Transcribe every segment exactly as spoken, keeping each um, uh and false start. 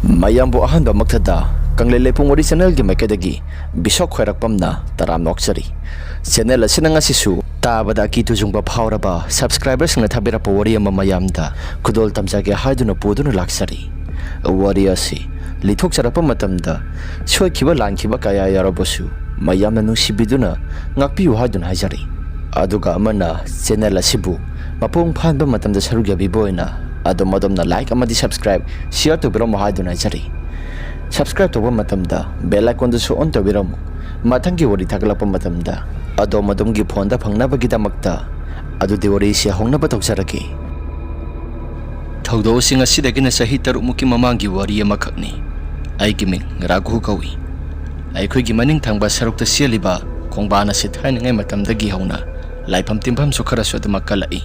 ꯃꯌꯥꯝꯕꯨ ꯑꯍꯥꯟꯕꯃꯛꯇꯗ ꯀꯪꯂꯩ ꯂꯩꯄꯨꯡ ꯋꯥꯔꯤ ꯆꯦꯅꯦꯜꯒꯤ ꯃꯥꯏꯀꯩꯗꯒꯤ ꯕꯤꯁꯣꯛ ꯈ꯭ꯋꯥꯏꯔꯥꯛꯄꯝꯅ ꯇꯔꯥꯝꯅ ꯑꯣꯛꯆꯔꯤ꯫ ꯆꯦꯅꯦꯜ ꯑꯁꯤꯅ ꯉꯁꯤꯁꯨ ꯇꯥꯕꯗ ꯑꯀꯤ ꯇꯨꯖꯨꯡꯕ ꯐꯥꯎꯔꯕ ꯁꯕꯁꯀ꯭ꯔꯥꯏꯕꯔꯁꯤꯡꯅ ꯊꯥꯕꯤꯔꯛꯄ ꯋꯥꯔꯤ ꯑꯃ ꯃꯌꯥꯝꯗ ꯈꯨꯗꯣꯜ ꯇꯝꯖꯒꯦ ꯍꯥꯏꯗꯨꯅ ꯄꯨꯗꯨꯅ ꯂꯥꯛꯆꯔꯤ꯫ ꯋꯥꯔꯤ ꯑꯁꯤ ꯂꯤꯊꯣꯛꯆꯔꯛꯄ ꯃꯇꯝꯗ ꯁꯣꯏꯈꯤꯕ ꯂꯥꯟꯈꯤꯕ ꯀꯌꯥ ꯌꯥꯎꯔꯕꯁꯨ ꯃꯌꯥꯝꯅ ꯅꯨꯡꯁꯤꯕꯤꯗꯨꯅ ꯉꯥꯛꯄꯤꯌꯨ ꯍꯥꯏꯗꯨꯅ ꯍꯥꯏꯖꯔꯤ꯫ ꯑꯗꯨꯒ ꯑꯃꯅ ꯆꯦꯅꯦꯜ ꯑꯁꯤꯕꯨ ꯃꯄꯨꯡ ꯐꯥꯍꯟꯕ ꯃꯇꯝꯗ ꯁꯔꯨꯛ ꯌꯥꯕꯤꯕ ꯑꯣꯏꯅ ꯑꯗꯣꯝ ꯑꯗꯣꯝꯅ ꯂꯥꯏꯛ ꯑꯃꯗꯤ ꯁꯕꯁꯀ꯭ꯔꯥꯏꯕ, ꯁꯤꯌꯔ ꯇꯧꯕꯤꯔꯝꯃꯨ ꯍꯥꯏꯗꯨꯅ ꯍꯥꯏꯖꯔꯤ꯫ ꯁꯕꯁꯀ꯭ꯔꯥꯏꯕ ꯇꯧꯕ ꯃꯇꯝꯗ ꯕꯦꯜ ꯑꯥꯏꯀꯣꯟꯗꯨꯁꯨ ꯑꯣꯟ ꯇꯧꯕꯤꯔꯝꯃꯨ꯫ ꯃꯊꯪꯒꯤ ꯋꯥꯔꯤ ꯊꯥꯒꯠꯂꯛꯄ ꯃꯇꯝꯗ ꯑꯗꯣꯝ ꯑꯗꯣꯝꯒꯤ ꯐꯣꯟꯗ ꯐꯪꯅꯕꯒꯤꯗꯃꯛꯇ꯫ ꯑꯗꯨꯗꯤ ꯋꯥꯔꯤꯁꯤ ꯍꯧꯅꯕ ꯇꯧꯖꯔꯒꯦ꯫ ꯊꯧꯗꯣꯛꯁꯤꯡ ꯑꯁꯤꯗꯒꯤꯅ ꯆꯍꯤ ꯇꯔꯨꯛꯃꯨꯛꯀꯤ ꯃꯃꯥꯡꯒꯤ ꯋꯥꯔꯤ ꯑꯃꯈꯛꯅꯤ꯫ ꯑꯩꯒꯤ ꯃꯤꯡ ꯔꯥꯘꯨ ꯀꯧꯏ꯫ ꯑꯩꯈꯣꯏꯒꯤ ꯃꯅꯤꯡ ꯊꯪꯕ ꯁꯔꯨꯛꯇ ꯆꯦꯜꯂꯤꯕ ꯈꯣꯡꯕꯥꯟ ꯑꯁꯤ ꯊꯥꯏꯅꯉꯩ ꯃꯇꯝꯗꯒꯤ ꯍꯧꯅ ꯂꯥꯏꯐꯝ ꯇꯤꯟꯐꯝꯁꯨ ꯈꯔꯁꯨ ꯑꯗꯨꯃꯛ ꯀꯜꯂꯛꯏ꯫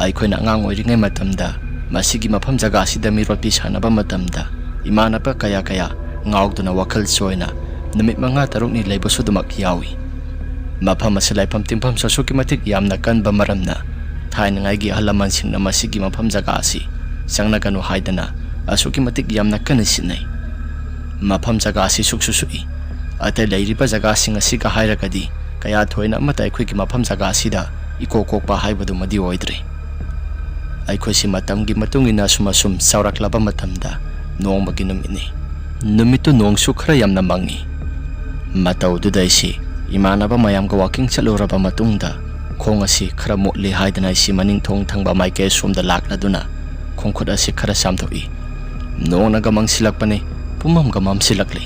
ꯑꯩꯈꯣꯏꯅ ꯑꯉꯥꯡ ꯑꯣꯏꯔꯤꯉꯩ ꯃꯇꯝꯗ ꯃꯁꯤꯒꯤ ꯃꯐꯝ ꯖꯒꯥ ꯑꯁꯤꯗ ꯃꯤꯔꯣꯠꯄꯤ ꯁꯥꯟꯅꯕ ꯃꯇꯝꯗ ꯏꯃꯥꯟꯅꯕ ꯀꯌꯥ ꯀꯌꯥ ꯉꯥꯎꯗꯨꯅ ꯋꯥꯈꯜ ꯆꯣꯏꯅ ꯅꯨꯃꯤꯠ ꯃꯉꯥ ꯇꯔꯨꯛꯅꯤ ꯂꯩꯕꯁꯨ ꯑꯗꯨꯃꯛ ꯌꯥꯎꯏ꯫ ꯃꯐꯝ ꯑꯁꯤ ꯂꯥꯏꯐꯝ ꯇꯤꯟꯐꯝꯁꯨ ꯑꯁꯨꯛꯀꯤ ꯃꯇꯤꯛ ꯌꯥꯝꯅ ꯀꯟꯕ ꯃꯔꯝꯅ ꯊꯥꯏꯅꯉꯩꯒꯤ ꯑꯍꯜ ꯂꯃꯟꯁꯤꯡꯅ ꯃꯁꯤꯒꯤ ꯃꯐꯝ ꯖꯒꯥ ꯑꯁꯤ ꯆꯪꯅꯒꯅꯨ ꯍꯥꯏꯗꯅ ꯑꯁꯨꯛꯀꯤ ꯃꯇꯤꯛ ꯌꯥꯝꯅ ꯀꯟꯅ ꯁꯤꯠꯅꯩ꯫ ꯃꯐꯝ ꯖꯒꯥ ꯑꯁꯤ ꯁꯨꯛꯁꯨ ꯁꯨꯛꯏ꯫ ꯑꯇꯩ ꯂꯩꯔꯤꯕ ꯖꯒꯥꯁꯤꯡ ꯑꯁꯤꯒ ꯍꯥꯏꯔꯒꯗꯤ ꯀꯌꯥ ꯊꯣꯏꯅ ꯑꯃꯠꯇ ꯑꯩꯈꯣꯏꯒꯤ ꯃꯐꯝ ꯖꯒꯥ ꯑꯁꯤꯗ ꯏꯀꯣꯛ ꯀꯣꯛꯄ ꯍꯥꯏꯕꯗꯨꯃꯗꯤ ꯑꯣꯏꯗ꯭ꯔꯤ꯫ ꯑꯩꯈꯣꯏꯁꯤ ꯃꯇꯝꯒꯤ ꯃꯇꯨꯡ ꯏꯟꯅ ꯑꯁꯨꯝ ꯑꯁꯨꯝ ꯆꯥꯎꯔꯛꯂꯕ ꯃꯇꯝꯗ ꯅꯣꯡꯃꯒꯤ ꯅꯨꯃꯤꯠꯅꯤ꯫ ꯅꯨꯃꯤꯠꯇꯨ ꯅꯣꯡꯁꯨ ꯈꯔ ꯌꯥꯝꯅ ꯃꯪꯉꯤ꯫ ꯃꯇꯧꯗꯨꯗ ꯑꯩꯁꯤ ꯏꯃꯥꯟꯅꯕ ꯃꯌꯥꯝꯒ ꯋꯥꯀꯤꯡ ꯆꯠꯂꯨꯔꯕ ꯃꯇꯨꯡꯗ ꯈꯣꯡ ꯑꯁꯤ ꯈꯔ ꯃꯣꯠꯂꯤ ꯍꯥꯏꯗꯅ ꯑꯩꯁꯤ ꯃꯅꯤꯡ ꯊꯣꯡ ꯊꯪꯕ ꯃꯥꯏꯀꯩ ꯑꯁꯣꯝꯗ ꯂꯥꯛꯂꯗꯨꯅ ꯈꯣꯡꯈꯨꯠ ꯑꯁꯤ ꯈꯔ ꯆꯥꯝꯊꯣꯛꯏ꯫ ꯅꯣꯡꯅꯒ ꯃꯪꯁꯤꯜꯂꯛꯄꯅꯤ, ꯄꯨꯝꯃꯝꯒ ꯃꯝꯁꯤꯜꯂꯛꯂꯤ꯫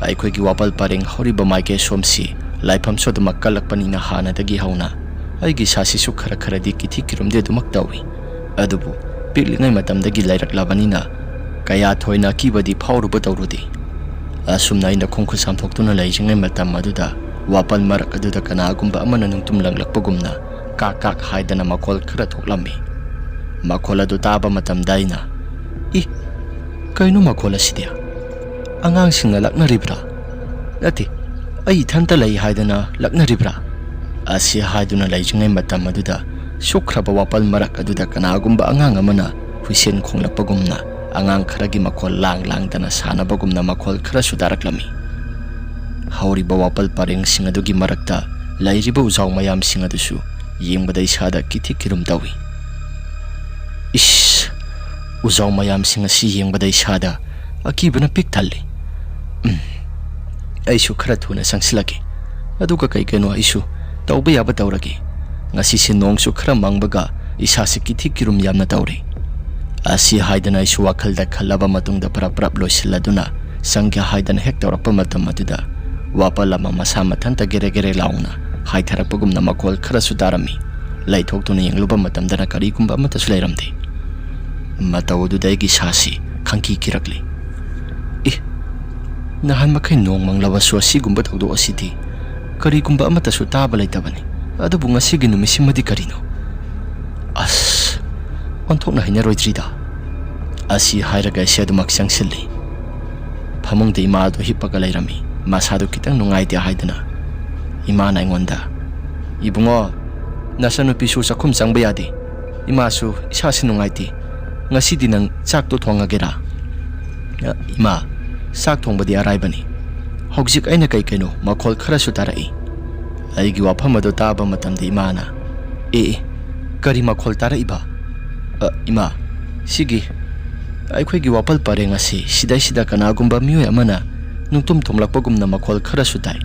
ꯑꯩꯈꯣꯏꯒꯤ ꯋꯥꯄꯜ ꯄꯔꯦꯡ ꯍꯧꯔꯤꯕ ꯃꯥꯏꯀꯩ ꯁꯣꯝꯁꯤ ꯂꯥꯏꯐꯝꯁꯨ ꯑꯗꯨꯃꯛ ꯀꯜꯂꯛꯄꯅꯤꯅ ꯍꯥꯟꯅꯗꯒꯤ ꯍꯧꯅ ꯑꯩꯒꯤ ꯏꯁꯥꯁꯤꯁꯨ ꯈꯔ ꯈꯔꯗꯤ ꯀꯤꯊꯤ ꯀꯤꯔꯨꯝꯗꯤ ꯑꯗꯨꯃꯛ ꯇꯧꯏ꯫ ꯑꯗꯨꯕꯨ ꯄꯤꯛꯂꯤꯉꯩ ꯃꯇꯝꯗꯒꯤ ꯂꯩꯔꯛꯂꯕꯅꯤꯅ ꯀꯌꯥ ꯊꯣꯏꯅ ꯑꯀꯤꯕꯗꯤ ꯐꯥꯎꯔꯨꯕ ꯇꯧꯔꯨꯗꯦ꯫ ꯑꯁꯨꯝꯅ ꯑꯩꯅ ꯈꯣꯡꯈꯨꯠ ꯆꯥꯝꯊꯣꯛꯇꯨꯅ ꯂꯩꯔꯤꯉꯩ ꯃꯇꯝ ꯑꯗꯨꯗ ꯋꯥꯄꯜ ꯃꯔꯛ ꯑꯗꯨꯗ ꯀꯅꯥꯒꯨꯝꯕ ꯑꯃꯅ ꯅꯨꯡꯇꯨꯝ ꯂꯪꯂꯛꯄꯒꯨꯝꯅ ꯀꯥꯛ ꯀꯥꯛ ꯍꯥꯏꯗꯅ ꯃꯈꯣꯜ ꯈꯔ ꯊꯣꯛꯂꯝꯃꯤ꯫ ꯃꯈꯣꯜ ꯑꯗꯨ ꯇꯥꯕ ꯃꯇꯝꯗ ꯑꯩꯅ, "ꯏ, ꯀꯩꯅꯣ ꯃꯈꯣꯜ ꯑꯁꯤꯗꯤ? ꯑꯉꯥꯡꯁꯤꯡꯅ ꯂꯛꯅꯔꯤꯕ꯭ꯔꯥ? ꯅꯠꯇꯦ, ꯑꯩ ꯏꯊꯟꯇ ꯂꯩ ꯍꯥꯏꯗꯅ ꯂꯛꯅꯔꯤꯕ꯭ꯔꯥ?" ꯑꯁꯤ ꯍꯥꯏꯗꯨꯅ ꯂꯩꯔꯤꯉꯩ ꯃꯇꯝ ꯑꯗꯨꯗ ꯁꯨꯛꯈ꯭ꯔꯕ ꯋꯥꯄꯜ ꯃꯔꯛ ꯑꯗꯨꯗ ꯀꯅꯥꯒꯨꯝꯕ ꯑꯉꯥꯡ ꯑꯃꯅ ꯍꯨꯏꯁꯦꯟ ꯈꯣꯡꯂꯛꯄꯒꯨꯝꯅ ꯑꯉꯥꯡ ꯈꯔꯒꯤ ꯃꯈꯣꯜ ꯂꯥꯡ ꯂꯥꯡꯗꯅ ꯁꯥꯟꯅꯕꯒꯨꯝꯅ ꯃꯈꯣꯜ ꯈꯔꯁꯨ ꯇꯥꯔꯛꯂꯝꯃꯤ꯫ ꯍꯧꯔꯤꯕ ꯋꯥꯄꯜ ꯄꯔꯦꯡꯁꯤꯡ ꯑꯗꯨꯒꯤ ꯃꯔꯛꯇ ꯂꯩꯔꯤꯕ ꯎꯖꯥꯎ ꯃꯌꯥꯝꯁꯤꯡ ꯑꯗꯨꯁꯨ ꯌꯦꯡꯕꯗ ꯏꯁꯥꯗ ꯀꯤꯊꯤꯛ ꯀꯤꯔꯨꯝ ꯇꯧꯏ꯫ ꯏꯁ! ꯎꯖꯥꯎ ꯃꯌꯥꯝꯁꯤꯡ ꯑꯁꯤ ꯌꯦꯡꯕꯗ ꯏꯁꯥꯗ ꯑꯀꯤꯕꯅ ꯄꯤꯛ ꯊꯜꯂꯤ꯫ ꯎꯝ, ꯑꯩꯁꯨ ꯈꯔ ꯊꯨꯅ ꯆꯪꯁꯤꯜꯂꯒꯦ, ꯑꯗꯨꯒ ꯀꯩ ꯀꯩꯅꯣ ꯑꯩꯁꯨ ꯇꯧꯕ ꯌꯥꯕ ꯇꯧꯔꯒꯦ꯫ ꯉꯁꯤꯁꯦ ꯅꯣꯡꯁꯨ ꯈꯔ ꯃꯪꯕꯒ ꯏꯁꯥꯁꯦ ꯀꯤꯊꯤꯛ ꯀꯤꯔꯨꯝ ꯌꯥꯝꯅ ꯇꯧꯔꯦ꯫ ꯑꯁꯤ ꯍꯥꯏꯗꯅ ꯑꯩꯁꯨ ꯋꯥꯈꯜꯗ ꯈꯜꯂꯕ ꯃꯇꯨꯡꯗ ꯄ꯭ꯔꯞ ꯄ꯭ꯔꯞ ꯂꯣꯏꯁꯤꯜꯂꯗꯨꯅ ꯆꯪꯒꯦ ꯍꯥꯏꯗꯅ ꯍꯦꯛ ꯇꯧꯔꯛꯄ ꯃꯇꯝ ꯑꯗꯨꯗ ꯋꯥꯄꯜ ꯑꯃ ꯃꯁꯥ ꯃꯊꯟꯇ ꯒꯦꯔꯦ ꯒꯦꯔꯦ ꯂꯥꯎꯅ ꯍꯥꯏꯊꯔꯛꯄꯒꯨꯝꯅ ꯃꯈꯣꯜ ꯈꯔꯁꯨ ꯇꯥꯔꯝꯃꯤ꯫ ꯂꯩꯊꯣꯛꯇꯨꯅ ꯌꯦꯡꯂꯨꯕ ꯃꯇꯝꯗꯅ ꯀꯔꯤꯒꯨꯝꯕ ꯑꯃꯠꯇꯁꯨ ꯂꯩꯔꯝꯗꯦ꯫ ꯃꯇꯧ ꯑꯗꯨꯗ ꯑꯩꯒꯤ ꯏꯁꯥꯁꯤ ꯈꯪꯀꯤ ꯀꯤꯔꯛꯂꯤ꯫ ꯏ! ꯅꯍꯥꯟ ꯃꯈꯩ ꯅꯣꯡ ꯃꯪꯂꯕꯁꯨ ꯑꯁꯤꯒꯨꯝꯕ ꯊꯧꯗꯣꯛ ꯑꯁꯤꯗꯤ ꯀꯔꯤꯒꯨꯝꯕ ꯑꯃꯠꯇꯁꯨ ꯇꯥꯕ ꯂꯩꯇꯕꯅꯤ꯫ ꯑꯗꯨꯕꯨ ꯉꯁꯤꯒꯤ ꯅꯨꯃꯤꯠꯁꯤꯃꯗꯤ ꯀꯔꯤꯅꯣ? ꯑꯁ! ꯑꯣꯟꯊꯣꯛꯅ ꯍꯩꯅꯔꯣꯏꯗ꯭ꯔꯤꯗ꯫ ꯑꯁꯤ ꯍꯥꯏꯔꯒ ꯑꯩꯁꯦ ꯑꯗꯨꯃꯛ ꯆꯪꯁꯤꯜꯂꯤ꯫ ꯐꯃꯨꯡꯗ ꯏꯃꯥ ꯑꯗꯨ ꯍꯤꯞꯄꯒ ꯂꯩꯔꯝꯃꯤ꯫ ꯃꯁꯥꯗꯨ ꯈꯤꯇꯪ ꯅꯨꯡꯉꯥꯏꯇꯦ ꯍꯥꯏꯗꯨꯅ ꯏꯃꯥꯅ ꯑꯩꯉꯣꯟꯗ, "ꯏꯕꯨꯡꯉꯣ, ꯅꯆꯟꯅꯨꯄꯤꯁꯨ ꯆꯥꯛꯈꯨꯝ ꯆꯪꯕ ꯌꯥꯗꯦ꯫ ꯏꯃꯥꯁꯨ ꯏꯁꯥꯁꯤ ꯅꯨꯡꯉꯥꯏꯇꯦ꯫ ꯉꯁꯤꯗꯤ ꯅꯪ ꯆꯥꯛꯇꯣ ꯊꯣꯡꯉꯒꯦꯔꯥ?" "ꯏꯃꯥ, ꯆꯥꯛ ꯊꯣꯡꯕꯗꯤ ꯑꯔꯥꯏꯕꯅꯤ꯫ ꯍꯧꯖꯤꯛ ꯑꯩꯅ ꯀꯩ ꯀꯩꯅꯣ ꯃꯈꯣꯜ ꯈꯔꯁꯨ ꯇꯥꯔꯛꯏ꯫" ꯑꯩꯒꯤ ꯋꯥꯐꯝ ꯑꯗꯨ ꯇꯥꯕ ꯃꯇꯝꯗ ꯏꯃꯥꯅ, "ꯑꯦ, ꯑꯦ, ꯀꯔꯤ ꯃꯈꯣꯜ ꯇꯥꯔꯛꯏꯕ?" "ꯑ, ꯏꯃꯥ, ꯁꯤꯒꯤ ꯑꯩꯈꯣꯏꯒꯤ ꯋꯥꯄꯜ ꯄꯔꯦꯡ ꯑꯁꯤ ꯁꯤꯗꯩꯁꯤꯗ ꯀꯅꯥꯒꯨꯝꯕ ꯃꯤꯑꯣꯏ ꯑꯃꯅ ꯅꯨꯡꯇꯨꯝ ꯊꯨꯝꯂꯛꯄꯒꯨꯝꯅ ꯃꯈꯣꯜ ꯈꯔꯁꯨ ꯇꯥꯏ꯫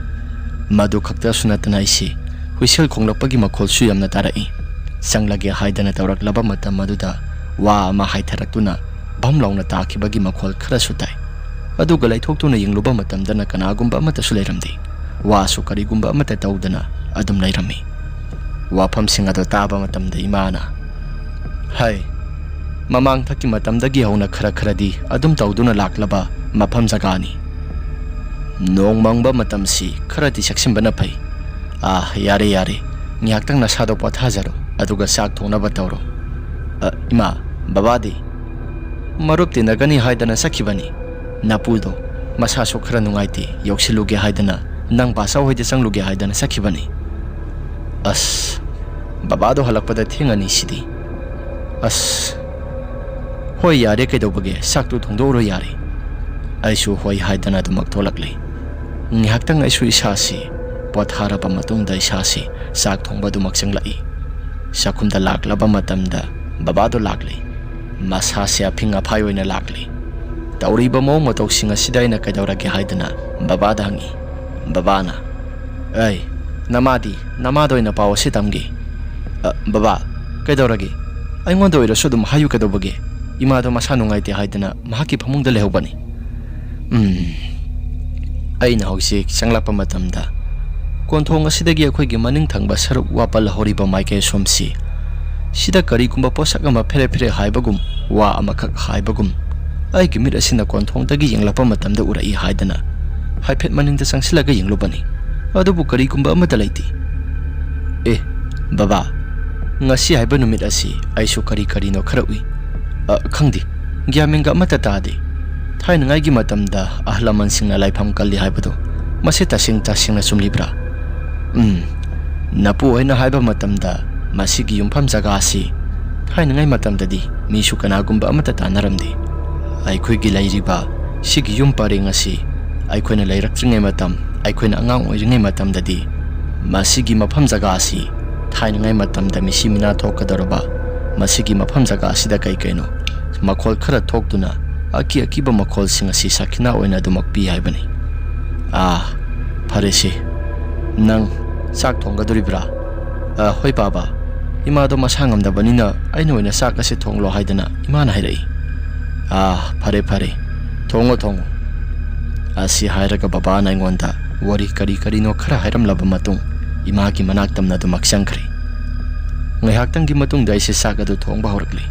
ꯃꯗꯨ ꯈꯛꯇꯁꯨ ꯅꯠꯇꯅ ꯑꯩꯁꯤ ꯍꯨꯏꯁꯦꯜ ꯈꯣꯡꯂꯛꯄꯒꯤ ꯃꯈꯣꯜꯁꯨ ꯌꯥꯝꯅ ꯇꯥꯔꯛꯏ꯫ ꯆꯪꯂꯒꯦ ꯍꯥꯏꯗꯅ ꯇꯧꯔꯛꯂꯕ ꯃꯇꯝ ꯑꯗꯨꯗ ꯋꯥ ꯑꯃ ꯍꯥꯏꯊꯔꯛꯇꯨꯅ ꯚꯝ ꯂꯥꯎꯅ ꯇꯥꯈꯤꯕꯒꯤ ꯃꯈꯣꯜ ꯈꯔꯁꯨ ꯇꯥꯏ꯫ ꯑꯗꯨꯒ ꯂꯩꯊꯣꯛꯇꯨꯅ ꯌꯦꯡꯂꯨꯕ ꯃꯇꯝꯗꯅ ꯀꯅꯥꯒꯨꯝꯕ ꯑꯃꯠꯇꯁꯨ ꯂꯩꯔꯝꯗꯦ꯫ ꯋꯥꯁꯨ ꯀꯔꯤꯒꯨꯝꯕ ꯑꯃꯠꯇ ꯇꯧꯗꯅ ꯑꯗꯨꯝ ꯂꯩꯔꯝꯃꯤ꯫ ꯋꯥꯐꯝꯁꯤꯡ ꯑꯗꯨ ꯇꯥꯕ ꯃꯇꯝꯗ ꯏꯃꯥꯅ, "ꯍꯥꯏ, ꯃꯃꯥꯡꯊꯛꯀꯤ ꯃꯇꯝꯗꯒꯤ ꯍꯧꯅ ꯈꯔ ꯈꯔꯗꯤ ꯑꯗꯨꯝ ꯇꯧꯗꯨꯅ ꯂꯥꯛꯂꯕ ꯃꯐꯝ ꯖꯒꯥꯅꯤ꯫ ꯅꯣꯡ ꯃꯪꯕ ꯃꯇꯝꯁꯤ ꯈꯔꯗꯤ ꯆꯦꯛꯁꯤꯟꯕꯅ ꯐꯩ꯫ ꯑꯥ, ꯌꯥꯔꯦ, ꯌꯥꯔꯦ, ꯉꯥꯏꯍꯥꯛꯇꯪ ꯅꯁꯥꯗꯣ ꯄꯣꯊꯥꯖꯔꯣ, ꯑꯗꯨꯒ ꯆꯥꯛ ꯊꯣꯡꯅꯕ ꯇꯧꯔꯣ꯫ ꯑ, ꯏꯃꯥ, ꯕꯕꯥꯗꯤ?" "ꯃꯔꯨꯞ ꯇꯤꯟꯅꯒꯅꯤ ꯍꯥꯏꯗꯅ ꯆꯠꯈꯤꯕꯅꯤ꯫ ꯅꯄꯨꯗꯣ ꯃꯁꯥꯁꯨ ꯈꯔ ꯅꯨꯡꯉꯥꯏꯇꯦ, ꯌꯧꯁꯤꯜꯂꯨꯒꯦ ꯍꯥꯏꯗꯅ ꯅꯪ ꯕꯥꯆꯧ ꯍꯣꯏꯗ ꯆꯪꯂꯨꯒꯦ ꯍꯥꯏꯗꯅ ꯆꯠꯈꯤꯕꯅꯤ꯫" "ꯑꯁ, ꯕꯕꯥꯗꯣ ꯍꯜꯂꯛꯄꯗ ꯊꯦꯡꯉꯅꯤ ꯁꯤꯗꯤ꯫ ꯑꯁ, "ꯍꯣꯏ, ꯌꯥꯔꯦ, ꯀꯩꯗꯧꯕꯒꯦ? ꯆꯥꯛꯇꯨ ꯊꯣꯡꯗꯣꯛꯎꯔꯣ, ꯌꯥꯔꯦ꯫" ꯑꯩꯁꯨ ꯍꯣꯏ ꯍꯥꯏꯗꯅ ꯑꯗꯨꯃꯛ ꯊꯣꯛꯂꯛꯂꯤ꯫ ꯉꯥꯏꯍꯥꯛꯇꯪ ꯑꯩꯁꯨ ꯏꯁꯥꯁꯤ ꯄꯣꯊꯥꯔꯕ ꯃꯇꯨꯡꯗ ꯏꯁꯥꯁꯤ ꯆꯥꯛ ꯊꯣꯡꯕ ꯑꯗꯨꯃꯛ ꯆꯪꯂꯛꯏ꯫ ꯆꯥꯛꯈꯨꯝꯗ ꯂꯥꯛꯂꯕ ꯃꯇꯝꯗ ꯕꯕꯥꯗꯣ ꯂꯥꯛꯂꯤ꯫ ꯃꯁꯥꯁꯦ ꯑꯐꯤꯡ ꯑꯐꯥꯏ ꯑꯣꯏꯅ ꯂꯥꯛꯂꯤ꯫ ꯇꯧꯔꯤꯕ ꯃꯑꯣꯡ ꯃꯇꯧꯁꯤꯡ ꯑꯁꯤꯗ ꯑꯩꯅ "ꯀꯩꯗꯧꯔꯒꯦ?" ꯍꯥꯏꯗꯅ ꯕꯕꯥꯗ ꯍꯪꯉꯤ꯫ ꯕꯕꯥꯅ, "ꯑꯩ, ꯅꯃꯥꯗꯤ, ꯅꯃꯥꯗ ꯑꯣꯏꯅ ꯄꯥꯎ ꯑꯁꯤ ꯇꯝꯒꯦ꯫" "ꯑ, ꯕꯕꯥ, ꯀꯩꯗꯧꯔꯒꯦ? ꯑꯩꯉꯣꯟꯗ ꯑꯣꯏꯔꯁꯨ ꯑꯗꯨꯝ ꯍꯥꯏꯌꯨ, ꯀꯩꯗꯧꯕꯒꯦ? ꯏꯃꯥꯗꯣ ꯃꯁꯥ ꯅꯨꯡꯉꯥꯏꯇꯦ ꯍꯥꯏꯗꯅ ꯃꯍꯥꯛꯀꯤ ꯐꯃꯨꯡꯗ ꯂꯩꯍꯧꯕꯅꯤ꯫" ꯎꯝ꯫ ꯑꯩꯅ ꯍꯧꯖꯤꯛ ꯆꯪꯂꯛꯄ ꯃꯇꯝꯗ ꯀꯣꯟꯊꯣꯡ ꯑꯁꯤꯗꯒꯤ ꯑꯩꯈꯣꯏꯒꯤ ꯃꯅꯤꯡ ꯊꯪꯕ ꯁꯔꯨꯛ ꯋꯥꯄꯜ ꯍꯧꯔꯤꯕ ꯃꯥꯏꯀꯩ ꯑꯁꯣꯝꯁꯤ, ꯁꯤꯗ ꯀꯔꯤꯒꯨꯝꯕ ꯄꯣꯠꯁꯛ ꯑꯃ ꯐꯦꯔꯦ ꯐꯦꯔꯦ ꯍꯥꯏꯕꯒꯨꯝ, ꯋꯥ ꯑꯃꯈꯛ ꯍꯥꯏꯕꯒꯨꯝ, ꯑꯩꯒꯤ ꯃꯤꯠ ꯑꯁꯤꯅ ꯀꯣꯟꯊꯣꯡꯗꯒꯤ ꯌꯦꯡꯂꯛꯄ ꯃꯇꯝꯗ ꯎꯔꯛꯏ ꯍꯥꯏꯗꯅ ꯍꯥꯏꯐꯦꯠ ꯃꯅꯤꯡꯗ ꯆꯪꯁꯤꯜꯂꯒ ꯌꯦꯡꯂꯨꯕꯅꯤ꯫ ꯑꯗꯨꯕꯨ ꯀꯔꯤꯒꯨꯝꯕ ꯑꯃꯠꯇ ꯂꯩꯇꯦ꯫ "ꯑꯦ, ꯕꯕꯥ, ꯉꯁꯤ ꯍꯥꯏꯕ ꯅꯨꯃꯤꯠ ꯑꯁꯤ ꯑꯩꯁꯨ ꯀꯔꯤ ꯀꯔꯤꯅꯣ ꯈꯔ ꯎꯏ꯫ ꯑ, ꯈꯪꯗꯦ, ꯒ꯭ꯌꯥꯟ ꯃꯦꯟꯒ ꯑꯃꯠꯇ ꯇꯥꯗꯦ꯫ ꯊꯥꯏꯅꯉꯥꯏꯒꯤ ꯃꯇꯝꯗ ꯑꯍꯜ ꯂꯃꯟꯁꯤꯡꯅ ꯂꯥꯏꯐꯝ ꯀꯜꯂꯤ ꯍꯥꯏꯕꯗꯨ, ꯃꯁꯤ ꯇꯁꯦꯡ ꯇꯁꯦꯡꯅ ꯆꯨꯝꯂꯤꯕ꯭ꯔꯥ?" "ꯎꯝ, ꯅꯄꯨ ꯍꯣꯏꯅ ꯍꯥꯏꯕ ꯃꯇꯝꯗ, ꯃꯁꯤꯒꯤ ꯌꯨꯝꯐꯝ ꯖꯒꯥ ꯑꯁꯤ ꯊꯥꯏꯅꯉꯥꯏ ꯃꯇꯝꯗꯗꯤ ꯃꯤꯁꯨ ꯀꯅꯥꯒꯨꯝꯕ ꯑꯃꯠꯇ ꯇꯥꯟꯅꯔꯝꯗꯦ꯫ ꯑꯩꯈꯣꯏꯒꯤ ꯂꯩꯔꯤꯕ ꯁꯤꯒꯤ ꯌꯨꯝ ꯄꯔꯦꯡ ꯑꯁꯤ ꯑꯩꯈꯣꯏꯅ ꯂꯩꯔꯛꯇ꯭ꯔꯤꯉꯩ ꯃꯇꯝ, ꯑꯩꯈꯣꯏꯅ ꯑꯉꯥꯡ ꯑꯣꯏꯔꯤꯉꯩ ꯃꯇꯝꯗꯗꯤ ꯃꯁꯤꯒꯤ ꯃꯐꯝ ꯖꯒꯥ ꯑꯁꯤ ꯊꯥꯏꯅꯉꯥꯏ ꯃꯇꯝꯗ ꯃꯤꯁꯤ ꯃꯤꯅꯥ ꯊꯣꯛꯀꯗꯧꯔꯕ ꯃꯁꯤꯒꯤ ꯃꯐꯝ ꯖꯒꯥ ꯑꯁꯤꯗ ꯀꯩ ꯀꯩꯅꯣ ꯃꯈꯣꯜ ꯈꯔ ꯊꯣꯛꯇꯨꯅ ꯑꯀꯤ ꯑꯀꯤꯕ ꯃꯈꯣꯜꯁꯤꯡ ꯑꯁꯤ ꯁꯥꯈꯤꯅꯥ ꯑꯣꯏꯅ ꯑꯗꯨꯃꯛ ꯄꯤ ꯍꯥꯏꯕꯅꯤ꯫" "ꯑꯥ, ꯐꯔꯦꯁꯦ, ꯅꯪ ꯆꯥꯛ ꯊꯣꯡꯒꯗꯧꯔꯤꯕ꯭ꯔꯥ?" "ꯑ, ꯍꯣꯏ ꯕꯥꯕꯥ, ꯏꯃꯥꯗꯣ ꯃꯁꯥ ꯉꯝꯗꯕꯅꯤꯅ ꯑꯩꯅ ꯑꯣꯏꯅ ꯆꯥꯛ ꯑꯁꯤ ꯊꯣꯡꯂꯣ ꯍꯥꯏꯗꯅ ꯏꯃꯥꯅ ꯍꯥꯏꯔꯛꯏ꯫" "ꯑꯥ, ꯐꯔꯦ ꯐꯔꯦ, ꯊꯣꯡꯉꯣ ꯊꯣꯡꯉꯣ꯫" ꯑꯁꯤ ꯍꯥꯏꯔꯒ ꯕꯕꯥꯅ ꯑꯩꯉꯣꯟꯗ ꯋꯥꯔꯤ ꯀꯔꯤ ꯀꯔꯤꯅꯣ ꯈꯔ ꯍꯥꯏꯔꯝꯂꯕ ꯃꯇꯨꯡ, ꯏꯃꯥꯒꯤ ꯃꯅꯥꯛ ꯇꯝꯅ ꯑꯗꯨꯃꯛ ꯆꯪꯈ꯭ꯔꯦ꯫ ꯉꯥꯏꯍꯥꯛꯇꯪꯒꯤ ꯃꯇꯨꯡꯗ ꯑꯩꯁꯦ ꯆꯥꯛ ꯑꯗꯨ ꯊꯣꯡꯕ ꯍꯧꯔꯛꯂꯤ꯫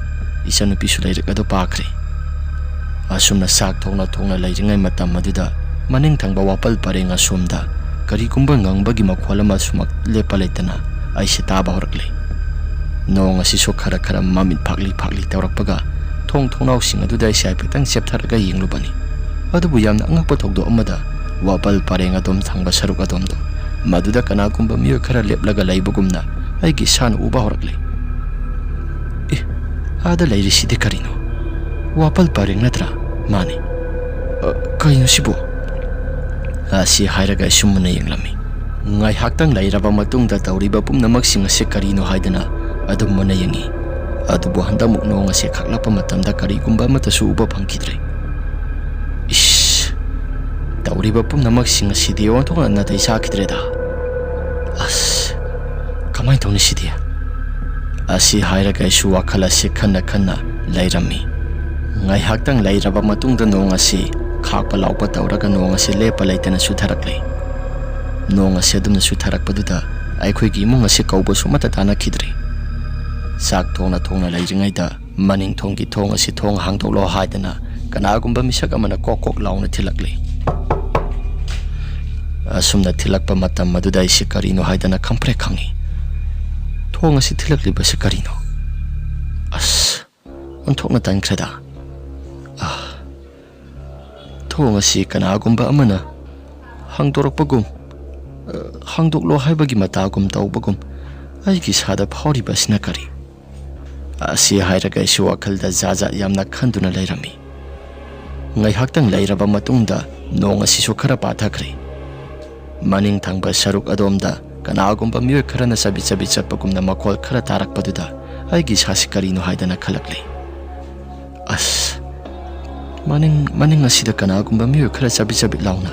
ꯏꯆꯟꯅꯨꯄꯤꯁꯨ ꯂꯥꯏꯔꯤꯛ ꯑꯗꯨ ꯄꯥꯈ꯭ꯔꯦ꯫ ꯑꯁꯨꯝꯅ ꯆꯥꯛ ꯊꯣꯡꯅ ꯊꯣꯡꯅ ꯂꯩꯔꯤꯉꯩ ꯃꯇꯝ ꯑꯗꯨꯗ, ꯃꯅꯤꯡ ꯊꯪꯕ ꯋꯥꯄꯜ ꯄꯔꯦꯡ ꯑꯁꯣꯝꯗ ꯀꯔꯤꯒꯨꯝꯕ ꯉꯪꯕꯒꯤ ꯃꯈꯣꯜ ꯑꯃ ꯁꯨꯃꯛ ꯂꯦꯞꯄ ꯂꯩꯇꯅ ꯑꯩꯁꯦ ꯇꯥꯕ ꯍꯧꯔꯛꯂꯦ꯫ ꯅꯣꯡ ꯑꯁꯤꯁꯨ ꯈꯔ ꯈꯔ ꯃꯃꯤꯠ ꯐꯥꯛꯂꯤ ꯐꯥꯛꯂꯤ ꯇꯧꯔꯛꯄꯒ, ꯊꯣꯡ ꯊꯣꯡꯅꯥꯎꯁꯤꯡ ꯑꯗꯨꯗ ꯑꯩꯁꯦ ꯍꯥꯏꯐꯦꯠꯇꯪ ꯆꯦꯞꯊꯔꯒ ꯌꯦꯡꯂꯨꯕꯅꯤ꯫ ꯑꯗꯨꯕꯨ ꯌꯥꯝꯅ ꯑꯉꯛꯄ ꯊꯧꯗꯣꯛ ꯑꯃꯗ, ꯋꯥꯄꯜ ꯄꯔꯦꯡ ꯑꯗꯣꯝ ꯊꯪꯕ ꯁꯔꯨꯛ ꯑꯗꯣꯝꯗꯣ, ꯃꯗꯨꯗ ꯀꯅꯥꯒꯨꯝꯕ ꯃꯤꯑꯣꯏ ꯈꯔ ꯂꯦꯞꯂꯒ ꯂꯩꯕꯒꯨꯝꯅ ꯑꯩꯒꯤ ꯏꯁꯥꯅ ꯎꯕ ꯍꯧꯔꯛꯂꯦ꯫ "ꯑꯦ, ꯑꯥꯗ ꯂꯩꯔꯤꯁꯤꯗꯤ ꯀꯔꯤꯅꯣ?" "ꯋꯥꯄꯜ ꯄꯔꯦꯡ ꯅꯠꯇ꯭ꯔꯥ?" "ꯃꯥꯅꯤ꯫" "ꯑ, ꯀꯩꯅꯣ ꯁꯤꯕꯨ?" ꯑꯁꯤ ꯍꯥꯏꯔꯒ ꯑꯩꯁꯨ ꯃꯨꯟꯅ ꯌꯦꯡꯂꯝꯃꯤ꯫ ꯉꯥꯏꯍꯥꯛꯇꯪ ꯂꯩꯔꯕ ꯃꯇꯨꯡꯗ ꯇꯧꯔꯤꯕ ꯄꯨꯝꯅꯃꯛꯁꯤꯡ ꯑꯁꯤ ꯀꯔꯤꯅꯣ ꯍꯥꯏꯗꯅ ꯑꯗꯨꯝ ꯃꯨꯟꯅ ꯌꯦꯡꯉꯤ꯫ ꯑꯗꯨꯕꯨ ꯍꯟꯗꯛꯃꯨꯛ ꯅꯣꯡ ꯑꯁꯤ ꯈꯥꯛꯂꯛꯄ ꯃꯇꯝꯗ ꯀꯔꯤꯒꯨꯝꯕ ꯑꯃꯠꯇꯁꯨ ꯎꯕ ꯐꯪꯈꯤꯗ꯭ꯔꯦ꯫ ꯏꯁ! ꯇꯧꯔꯤꯕ ꯄꯨꯝꯅꯃꯛꯁꯤꯡ ꯑꯁꯤꯗꯤ ꯑꯣꯟꯊꯣꯛꯅ ꯅꯥꯇꯩ ꯆꯥꯈꯤꯗ꯭ꯔꯦꯗ꯫ ꯑꯁ! ꯀꯃꯥꯏꯅ ꯇꯧꯅꯤ ꯁꯤꯗꯤ? ꯑꯁꯤ ꯍꯥꯏꯔꯒ ꯑꯩꯁꯨ ꯋꯥꯈꯜ ꯑꯁꯤ ꯈꯟꯅ ꯈꯟꯅ ꯂꯩꯔꯝꯃꯤ꯫ ꯉꯥꯏꯍꯥꯛꯇꯪ ꯂꯩꯔꯕ ꯃꯇꯨꯡꯗ ꯅꯣꯡ ꯑꯁꯤ ꯈꯥꯛꯄ ꯂꯥꯎꯕ ꯇꯧꯔꯒ ꯅꯣꯡ ꯑꯁꯤ ꯂꯦꯞꯄ ꯂꯩꯇꯅ ꯆꯨꯊꯔꯛꯂꯦ꯫ ꯅꯣꯡ ꯑꯁꯤ ꯑꯗꯨꯝꯅ ꯆꯨꯊꯔꯛꯄꯗꯨꯗ ꯑꯩꯈꯣꯏꯒꯤ ꯏꯃꯨꯡ ꯑꯁꯤ ꯀꯧꯕꯁꯨ ꯑꯃꯠꯇ ꯇꯥꯅꯈꯤꯗ꯭ꯔꯦ꯫ ꯆꯥꯛ ꯊꯣꯡꯅ ꯊꯣꯡꯅ ꯂꯩꯔꯤꯉꯩꯗ ꯃꯅꯤꯡ ꯊꯣꯡꯒꯤ ꯊꯣꯡ ꯑꯁꯤ ꯊꯣꯡ ꯍꯥꯡꯗꯣꯛꯂꯣ ꯍꯥꯏꯗꯅ ꯀꯅꯥꯒꯨꯝꯕ ꯃꯤꯁꯛ ꯑꯃꯅ ꯀꯣꯛ ꯀꯣꯛ ꯂꯥꯎꯅ ꯊꯤꯜꯂꯛꯂꯦ꯫ ꯑꯁꯨꯝꯅ ꯊꯤꯜꯂꯛꯄ ꯃꯇꯝ ꯑꯗꯨꯗ ꯑꯩꯁꯤ ꯀꯔꯤꯅꯣ ꯍꯥꯏꯗꯅ ꯈꯪꯄ꯭ꯔꯦꯛ ꯈꯪꯉꯤ꯫ ꯊꯣꯡ ꯑꯁꯤ ꯊꯤꯜꯂꯛꯂꯤꯕꯁꯤ ꯀꯔꯤꯅꯣ? ꯑꯁ! ꯑꯣꯟꯊꯣꯛꯅ ꯇꯟꯈ꯭ꯔꯦꯗ꯫ ꯑꯥ! ꯊꯣꯡ ꯑꯁꯤ ꯀꯅꯥꯒꯨꯝꯕ ꯑꯃꯅ ꯍꯥꯡꯗꯣꯔꯛꯄꯒꯨꯝ, ꯑ, ꯍꯥꯡꯗꯣꯛꯂꯣ ꯍꯥꯏꯕꯒꯤ ꯃꯇꯥꯒꯨꯝ ꯇꯧꯕꯒꯨꯝ ꯑꯩꯒꯤ ꯏꯁꯥꯗ ꯐꯥꯎꯔꯤꯕ ꯑꯁꯤꯅ ꯀꯔꯤ? ꯑꯁꯤ ꯍꯥꯏꯔꯒ ꯑꯩꯁꯨ ꯋꯥꯈꯜꯗ ꯖꯥꯠ ꯖꯥꯠ ꯌꯥꯝꯅ ꯈꯟꯗꯨꯅ ꯂꯩꯔꯝꯃꯤ꯫ ꯉꯥꯏꯍꯥꯛꯇꯪ ꯂꯩꯔꯕ ꯃꯇꯨꯡꯗ ꯅꯣꯡ ꯑꯁꯤꯁꯨ ꯈꯔ ꯄꯥꯊꯈ꯭ꯔꯦ꯫ ꯃꯅꯤꯡ ꯊꯪꯕ ꯁꯔꯨꯛ ꯑꯗꯣꯝꯗ ꯀꯅꯥꯒꯨꯝꯕ ꯃꯤꯑꯣꯏ ꯈꯔꯅ ꯆꯕꯤꯠ ꯆꯕꯤꯠ ꯆꯠꯄꯒꯨꯝꯅ ꯃꯈꯣꯜ ꯈꯔ ꯇꯥꯔꯛꯄꯗꯨꯗ ꯑꯩꯒꯤ ꯏꯁꯥꯁꯤ ꯀꯔꯤꯅꯣ ꯍꯥꯏꯗꯅ ꯈꯜꯂꯛꯂꯦ꯫ ꯑꯁ! ꯃꯅꯤꯡ, ꯃꯅꯤꯡ ꯑꯁꯤꯗ ꯀꯅꯥꯒꯨꯝꯕ ꯃꯤꯑꯣꯏ ꯈꯔ ꯆꯕꯤꯠ ꯆꯕꯤꯠ ꯂꯥꯎꯅ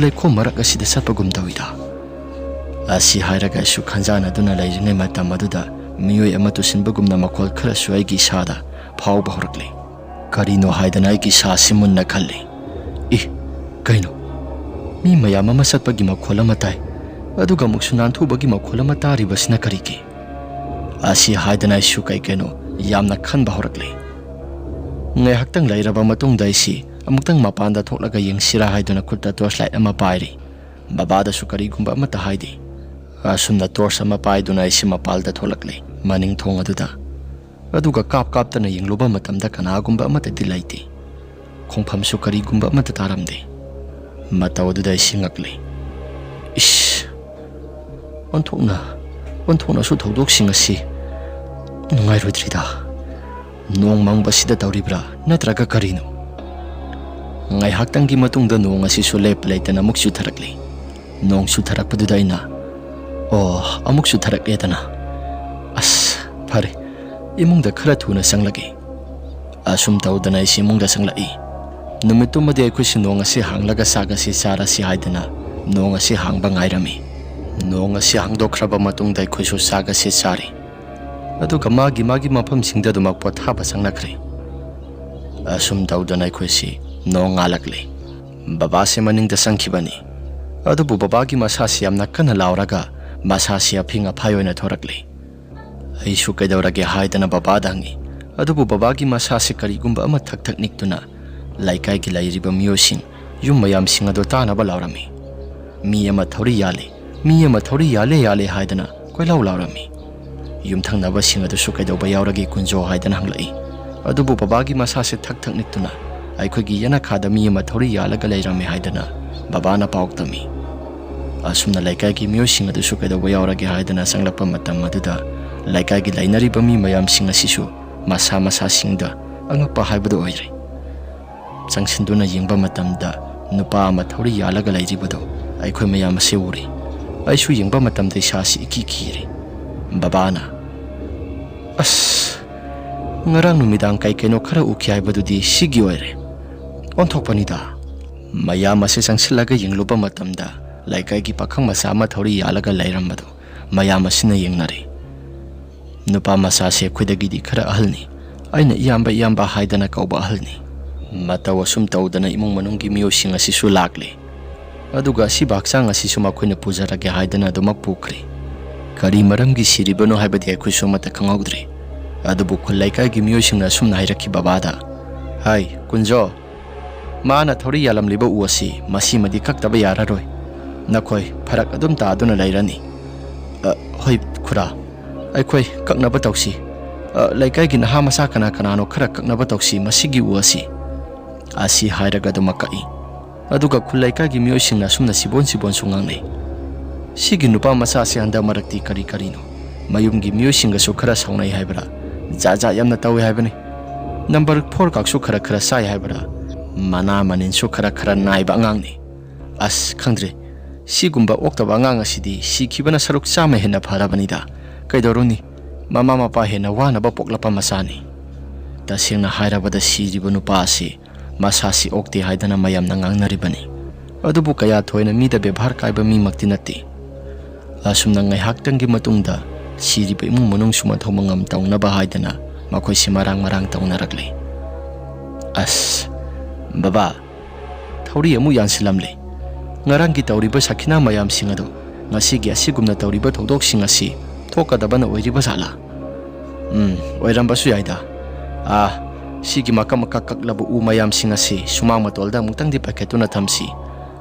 ꯂꯩꯈꯣꯝ ꯃꯔꯛ ꯑꯁꯤꯗ ꯆꯠꯄꯒꯨꯝ ꯇꯧꯏꯗ꯫ ꯑꯁꯤ ꯍꯥꯏꯔꯒ ꯑꯩꯁꯨ ꯈꯟꯖꯥꯟꯅꯗꯨꯅ ꯂꯩꯔꯤꯉꯩ ꯃꯇꯝ ꯑꯗꯨꯗ ꯃꯤꯑꯣꯏ ꯑꯃ ꯇꯨꯁꯤꯟꯕꯒꯨꯝꯅ ꯃꯈꯣꯜ ꯈꯔꯁꯨ ꯑꯩꯒꯤ ꯏꯁꯥꯗ ꯐꯥꯎꯕ ꯍꯧꯔꯛꯂꯦ꯫ ꯀꯔꯤꯅꯣ ꯍꯥꯏꯗꯅ ꯑꯩꯒꯤ ꯏꯁꯥꯁꯤ ꯃꯨꯟꯅ ꯈꯜꯂꯤ꯫ ꯏ! ꯀꯩꯅꯣ? ꯃꯤ ꯃꯌꯥꯝ ꯑꯃ ꯆꯠꯄꯒꯤ ꯃꯈꯣꯜ ꯑꯃ ꯇꯥꯏ, ꯑꯗꯨꯒ ꯑꯃꯨꯛꯁꯨ ꯅꯥꯟꯊꯨꯕꯒꯤ ꯃꯈꯣꯜ ꯑꯃ ꯇꯥꯔꯤꯕꯁꯤꯅ ꯀꯔꯤꯒꯤ? ꯑꯁꯤ ꯍꯥꯏꯗꯅ ꯑꯩꯁꯨ ꯀꯩ ꯀꯩꯅꯣ ꯌꯥꯝꯅ ꯈꯟꯕ ꯍꯧꯔꯛꯂꯦ꯫ ꯉꯥꯏꯍꯥꯛꯇꯪ ꯂꯩꯔꯕ ꯃꯇꯨꯡꯗ ꯑꯩꯁꯤ ꯑꯃꯨꯛꯇꯪ ꯃꯄꯥꯟꯗ ꯊꯣꯛꯂꯒ ꯌꯦꯡꯁꯤꯔꯥ ꯍꯥꯏꯗꯨꯅ ꯈꯨꯠꯇ torch light ꯑꯃ ꯄꯥꯏꯔꯤ꯫ ꯕꯕꯥꯗꯁꯨ ꯀꯔꯤꯒꯨꯝꯕ ꯑꯃꯠꯇ ꯍꯥꯏꯗꯦ꯫ ꯑꯁꯨꯝꯅ torch ꯑꯃ ꯄꯥꯏꯗꯨꯅ ꯑꯩꯁꯤ ꯃꯄꯥꯜꯗ ꯊꯣꯛꯂꯛꯂꯦ꯫ ꯃꯅꯤꯡ ꯊꯣꯡ ꯑꯗꯨꯗ ꯑꯗꯨꯒ ꯀꯥꯞ ꯀꯥꯞꯇꯅ ꯌꯦꯡꯂꯨꯕ ꯃꯇꯝꯗ ꯀꯅꯥꯒꯨꯝꯕ ꯑꯃꯠꯇꯗꯤ ꯂꯩꯇꯦ꯫ ꯈꯣꯡꯐꯝꯁꯨ ꯀꯔꯤꯒꯨꯝꯕ ꯑꯃꯠꯇ ꯇꯥꯔꯝꯗꯦ꯫ ꯃꯇꯧ ꯑꯗꯨꯗ ꯑꯩ ꯁꯤꯡꯉꯛꯂꯦ꯫ ꯏꯁ! ꯑꯣꯟꯊꯣꯛꯅ, ꯑꯣꯟꯊꯣꯛꯅꯁꯨ ꯊꯧꯗꯣꯛꯁꯤꯡ ꯑꯁꯤ ꯅꯨꯡꯉꯥꯏꯔꯣꯏꯗ꯭ꯔꯤꯗ꯫ "ꯅꯣꯡ ꯃꯪꯕꯁꯤꯗ ꯇꯧꯔꯤꯕ꯭ꯔꯥ, ꯅꯠꯇ꯭ꯔꯒ ꯀꯔꯤꯅꯣ?" ꯉꯥꯏꯍꯥꯛꯇꯪꯒꯤ ꯃꯇꯨꯡꯗ ꯅꯣꯡ ꯑꯁꯤꯁꯨ ꯂꯦꯞꯄ ꯂꯩꯇꯅ ꯑꯃꯨꯛ ꯆꯨꯊꯔꯛꯂꯤ꯫ ꯅꯣꯡ ꯆꯨꯊꯔꯛꯄꯗꯨꯗ ꯑꯩꯅ, "ꯑꯣ, ꯑꯃꯨꯛ ꯆꯨꯊꯔꯛꯂꯦꯗꯅ꯫ ꯑꯁ, ꯐꯔꯦ, ꯏꯃꯨꯡꯗ ꯈꯔ ꯊꯨꯅ ꯆꯪꯂꯒꯦ"꯫ ꯑꯁꯨꯝ ꯇꯧꯗꯅ ꯑꯩꯁꯤ ꯏꯃꯨꯡꯗ ꯆꯪꯂꯛꯏ꯫ ꯅꯨꯃꯤꯠꯇꯨꯃꯗꯤ ꯑꯩꯈꯣꯏꯁꯤ ꯅꯣꯡ ꯑꯁꯤ ꯍꯥꯡꯂꯒ ꯆꯥꯛ ꯑꯁꯤ ꯆꯥꯔꯁꯤ ꯍꯥꯏꯗꯅ ꯅꯣꯡ ꯑꯁꯤ ꯍꯥꯡꯕ ꯉꯥꯏꯔꯝꯃꯤ꯫ ꯅꯣꯡ ꯑꯁꯤ ꯍꯥꯡꯗꯣꯛꯈ꯭ꯔꯕ ꯃꯇꯨꯡꯗ ꯑꯩꯈꯣꯏꯁꯨ ꯆꯥꯛ ꯑꯁꯤ ꯆꯥꯔꯤ꯫ ꯑꯗꯨꯒ ꯃꯥꯒꯤ ꯃꯥꯒꯤ ꯃꯐꯝꯁꯤꯡꯗ ꯑꯗꯨꯃꯛ ꯄꯣꯊꯥꯕ ꯆꯪꯅꯈ꯭ꯔꯦ꯫ ꯑꯁꯨꯝ ꯇꯧꯗꯅ ꯑꯩꯈꯣꯏꯁꯤ ꯅꯣꯡ ꯉꯥꯜꯂꯛꯂꯦ꯫ ꯕꯕꯥꯁꯦ ꯃꯅꯤꯡꯗ ꯆꯪꯈꯤꯕꯅꯤ꯫ ꯑꯗꯨꯕꯨ ꯕꯕꯥꯒꯤ ꯃꯁꯥꯁꯤ ꯌꯥꯝꯅ ꯀꯟꯅ ꯂꯥꯎꯔꯒ ꯃꯁꯥꯁꯤ ꯑꯐꯤꯡ ꯑꯐꯥꯏ ꯑꯣꯏꯅ ꯊꯣꯔꯛꯂꯦ꯫ ꯑꯩꯁꯨ ꯀꯩꯗꯧꯔꯒꯦ ꯍꯥꯏꯗꯅ ꯕꯕꯥꯗ ꯍꯪꯉꯤ꯫ ꯑꯗꯨꯕꯨ ꯕꯕꯥꯒꯤ ꯃꯁꯥꯁꯤ ꯀꯔꯤꯒꯨꯝꯕ ꯑꯃ ꯊꯛ ꯊꯛ ꯅꯤꯛꯇꯨꯅ ꯂꯩꯀꯥꯏꯒꯤ ꯂꯩꯔꯤꯕ ꯃꯤꯑꯣꯏꯁꯤꯡ ꯌꯨꯝ ꯃꯌꯥꯝꯁꯤꯡ ꯑꯗꯨ ꯇꯥꯅꯕ ꯂꯥꯎꯔꯝꯃꯤ꯫ "ꯃꯤ ꯑꯃ ꯊꯧꯔꯤ ꯌꯥꯜꯂꯦ, ꯃꯤ ꯑꯃ ꯊꯧꯔꯤ ꯌꯥꯜꯂꯦ, ꯌꯥꯜꯂꯦ" ꯍꯥꯏꯗꯅ ꯀꯣꯏꯂꯥꯎ ꯂꯥꯎꯔꯝꯃꯤ꯫ ꯌꯨꯝꯊꯪꯅꯕꯁꯤꯡ ꯑꯗꯨꯁꯨ "ꯀꯩꯗꯧꯕ ꯌꯥꯎꯔꯒꯦ ꯀꯨꯟꯖꯣ?" ꯍꯥꯏꯗꯅ ꯍꯪꯂꯛꯏ꯫ ꯑꯗꯨꯕꯨ ꯕꯕꯥꯒꯤ ꯃꯁꯥꯁꯦ ꯊꯛ ꯊꯛ ꯅꯤꯛꯇꯨꯅ ꯑꯩꯈꯣꯏꯒꯤ ꯌꯦꯅꯈꯥꯗ ꯃꯤ ꯑꯃ ꯊꯧꯔꯤ ꯌꯥꯜꯂꯒ ꯂꯩꯔꯝꯃꯦ ꯍꯥꯏꯗꯅ ꯕꯕꯥꯅ ꯄꯥꯎ ꯇꯝꯃꯤ꯫ ꯑꯁꯨꯝꯅ ꯂꯩꯀꯥꯏꯒꯤ ꯃꯤꯑꯣꯏꯁꯤꯡ ꯑꯗꯨꯁꯨ "ꯀꯩꯗꯧꯕ ꯌꯥꯎꯔꯒꯦ?" ꯍꯥꯏꯗꯅ ꯆꯪꯂꯛꯄ ꯃꯇꯝ ꯑꯗꯨꯗ ꯂꯩꯀꯥꯏꯒꯤ ꯂꯩꯅꯔꯤꯕ ꯃꯤ ꯃꯌꯥꯝꯁꯤꯡ ꯑꯁꯤꯁꯨ ꯃꯁꯥ ꯃꯁꯥꯁꯤꯡꯗ ꯑꯉꯛꯄ ꯍꯥꯏꯕꯗꯨ ꯑꯣꯏꯔꯦ꯫ ꯆꯪꯁꯤꯟꯗꯨꯅ ꯌꯦꯡꯕ ꯃꯇꯝꯗ ꯅꯨꯄꯥ ꯑꯃ ꯊꯧꯔꯤ ꯌꯥꯜꯂꯒ ꯂꯩꯔꯤꯕꯗꯨ ꯑꯩꯈꯣꯏ ꯃꯌꯥꯝ ꯑꯁꯤ ꯎꯔꯦ꯫ ꯑꯩꯁꯨ ꯌꯦꯡꯕ ꯃꯇꯝꯗ ꯏꯁꯥꯁꯤ ꯏꯀꯤ ꯀꯤꯔꯦ꯫ ꯕꯕꯥꯅ, "ꯑꯁ, ꯉꯔꯥꯡ ꯅꯨꯃꯤꯗꯥꯡ ꯀꯩ ꯀꯩꯅꯣ ꯈꯔ ꯎꯈꯤ ꯍꯥꯏꯕꯗꯨꯗꯤ ꯁꯤꯒꯤ ꯑꯣꯏꯔꯦ꯫ ꯑꯣꯟꯊꯣꯛꯄꯅꯤꯗ"꯫ ꯃꯌꯥꯝ ꯑꯁꯤ ꯆꯪꯁꯤꯜꯂꯒ ꯌꯦꯡꯂꯨꯕ ꯃꯇꯝꯗ ꯂꯩꯀꯥꯏꯒꯤ ꯄꯥꯈꯪ ꯃꯆꯥ ꯑꯃ ꯊꯧꯔꯤ ꯌꯥꯜꯂꯒ ꯂꯩꯔꯝꯕꯗꯨ ꯃꯌꯥꯝ ꯑꯁꯤꯅ ꯌꯦꯡꯅꯔꯦ꯫ ꯅꯨꯄꯥ ꯃꯆꯥꯁꯦ ꯑꯩꯈꯣꯏꯗꯒꯤꯗꯤ ꯈꯔ ꯑꯍꯜꯅꯤ꯫ ꯑꯩꯅ "ꯏꯌꯥꯝꯕ, ꯏꯌꯥꯝꯕ" ꯍꯥꯏꯗꯅ ꯀꯧꯕ ꯑꯍꯜꯅꯤ꯫ ꯃꯇꯧ ꯑꯁꯨꯝ ꯇꯧꯗꯅ ꯏꯃꯨꯡ ꯃꯅꯨꯡꯒꯤ ꯃꯤꯑꯣꯏꯁꯤꯡ ꯑꯁꯤꯁꯨ ꯂꯥꯛꯂꯦ꯫ ꯑꯗꯨꯒ ꯑꯁꯤꯕ ꯍꯛꯆꯥꯡ ꯑꯁꯤꯁꯨ ꯃꯈꯣꯏꯅ ꯄꯨꯖꯔꯒꯦ ꯍꯥꯏꯗꯅ ꯑꯗꯨꯃꯛ ꯄꯨꯈ꯭ꯔꯦ꯫ ꯀꯔꯤ ꯃꯔꯝꯒꯤ ꯁꯤꯔꯤꯕꯅꯣ ꯍꯥꯏꯕꯗꯤ ꯑꯩꯈꯣꯏꯁꯨ ꯑꯃꯠꯇ ꯈꯪꯍꯧꯗ꯭ꯔꯦ꯫ ꯑꯗꯨꯕꯨ ꯈꯨꯜ ꯂꯩꯀꯥꯏꯒꯤ ꯃꯤꯑꯣꯏꯁꯤꯡꯅ ꯑꯁꯨꯝꯅ ꯍꯥꯏꯔꯛꯈꯤ ꯕꯕꯥꯗ, "ꯍꯥꯏ, ꯀꯨꯟꯖꯣ, ꯃꯥꯅ ꯊꯧꯔꯤ ꯌꯥꯜꯂꯝꯂꯤꯕ ꯎ ꯑꯁꯤ ꯃꯁꯤꯃꯗꯤ ꯀꯛꯇꯕ ꯌꯥꯔꯔꯣꯏ꯫ ꯅꯈꯣꯏ ꯐꯔꯛ ꯑꯗꯨꯝ ꯇꯥꯗꯨꯅ ꯂꯩꯔꯅꯤ"꯫ "ꯑ, ꯍꯣꯏ ꯈꯨꯔꯥ, ꯑꯩꯈꯣꯏ ꯀꯛꯅꯕ ꯇꯧꯁꯤ꯫ ꯑ, ꯂꯩꯀꯥꯏꯒꯤ ꯅꯍꯥ ꯃꯆꯥ ꯀꯅꯥ ꯀꯅꯥꯅꯣ ꯈꯔ ꯀꯛꯅꯕ ꯇꯧꯁꯤ ꯃꯁꯤꯒꯤ ꯎ ꯑꯁꯤ"꯫ ꯑꯁꯤ ꯍꯥꯏꯔꯒ ꯑꯗꯨꯃꯛ ꯀꯛꯏ꯫ ꯑꯗꯨꯒ ꯈꯨꯜ ꯂꯩꯀꯥꯏꯒꯤ ꯃꯤꯑꯣꯏꯁꯤꯡꯅ ꯑꯁꯨꯝꯅ ꯁꯤꯕꯣꯟ ꯁꯤꯕꯣꯟꯁꯨ ꯉꯥꯡꯅꯩ, "ꯁꯤꯒꯤ ꯅꯨꯄꯥ ꯃꯆꯥꯁꯦ ꯍꯟꯗꯛ ꯃꯔꯛꯇꯤ ꯀꯔꯤ ꯀꯔꯤꯅꯣ? ꯃꯌꯨꯝꯒꯤ ꯃꯤꯑꯣꯏꯁꯤꯡꯒꯁꯨ ꯈꯔ ꯁꯥꯎꯅꯩ ꯍꯥꯏꯕ꯭ꯔꯥ? ꯖꯥꯠ ꯖꯥꯠ ꯌꯥꯝꯅ ꯇꯧꯏ ꯍꯥꯏꯕꯅꯤ꯫ ꯅꯝꯕꯔ ꯐꯣꯔ ꯀꯥꯛꯁꯨ ꯈꯔ ꯈꯔ ꯆꯥꯏ ꯍꯥꯏꯕ꯭ꯔꯥ, ꯃꯅꯥ ꯃꯅꯤꯟꯁꯨ ꯈꯔ ꯈꯔ ꯅꯥꯏꯕ ꯑꯉꯥꯡꯅꯤ꯫ ꯑꯁ, ꯈꯪꯗ꯭ꯔꯦ, ꯁꯤꯒꯨꯝꯕ ꯑꯣꯛꯇꯕ ꯑꯉꯥꯡ ꯑꯁꯤꯗꯤ ꯁꯤꯈꯤꯕꯅ ꯁꯔꯨꯛ ꯆꯥꯝꯃ ꯍꯦꯟꯅ ꯐꯔꯕꯅꯤꯗ꯫ ꯀꯩꯗꯧꯔꯨꯅꯤ, ꯃꯃꯥ ꯃꯄꯥ ꯍꯦꯟꯅ ꯋꯥꯅꯕ ꯄꯣꯛꯂꯛꯄ ꯃꯆꯥꯅꯤ꯫ ꯇꯁꯦꯡꯅ ꯍꯥꯏꯔꯕꯗ ꯁꯤꯔꯤꯕ ꯅꯨꯄꯥ ꯑꯁꯤ ꯃꯁꯥꯁꯤ ꯑꯣꯛꯇꯦ ꯍꯥꯏꯗꯅ ꯃꯌꯥꯝꯅ ꯉꯥꯡꯅꯔꯤꯕꯅꯤ꯫ ꯑꯗꯨꯕꯨ ꯀꯌꯥ ꯊꯣꯏꯅ ꯃꯤꯗ ꯕꯦꯕꯥꯔ ꯀꯥꯏꯕ ꯃꯤꯃꯛꯇꯤ ꯅꯠꯇꯦ꯫ ꯑꯁꯨꯝꯅ ꯉꯥꯏꯍꯥꯛꯇꯪꯒꯤ ꯃꯇꯨꯡꯗ ꯁꯤꯔꯤꯕ ꯏꯃꯨꯡ ꯃꯅꯨꯡꯁꯨ ꯃꯊꯧ ꯃꯉꯝ ꯇꯧꯅꯕ ꯍꯥꯏꯗꯅ ꯃꯈꯣꯏꯁꯤ ꯃꯔꯥꯡ ꯃꯔꯥꯡ ꯇꯧꯅꯔꯛꯂꯦ꯫ ꯑꯁ, ꯕꯕꯥ, ꯊꯧꯔꯤ ꯑꯃꯨꯛ ꯌꯥꯟꯁꯤꯜꯂꯝꯂꯦ꯫ ꯉꯔꯥꯡꯒꯤ ꯇꯧꯔꯤꯕ ꯁꯈꯤꯅꯥ ꯃꯌꯥꯝꯁꯤꯡ ꯑꯗꯨ ꯉꯁꯤꯒꯤ ꯑꯁꯤꯒꯨꯝꯅ ꯇꯧꯔꯤꯕ ꯊꯧꯗꯣꯛꯁꯤꯡ ꯑꯁꯤ ꯊꯣꯛꯀꯗꯕꯅ ꯑꯣꯏꯔꯤꯕ ꯖꯥꯠꯂꯥ? ꯎꯝ, ꯑꯣꯏꯔꯝꯕꯁꯨ ꯌꯥꯏꯗ꯫ ꯑꯥ, ꯁꯤꯒꯤ ꯃꯀꯛ ꯃꯀꯛ ꯀꯛꯂꯕ ꯎ ꯃꯌꯥꯝꯁꯤꯡ ꯑꯁꯤ ꯁꯨꯃꯥꯡ ꯃꯇꯣꯜꯗ ꯑꯃꯨꯛꯇꯪꯗꯤ ꯄꯥꯏꯈꯠꯇꯨꯅ ꯊꯝꯁꯤ꯫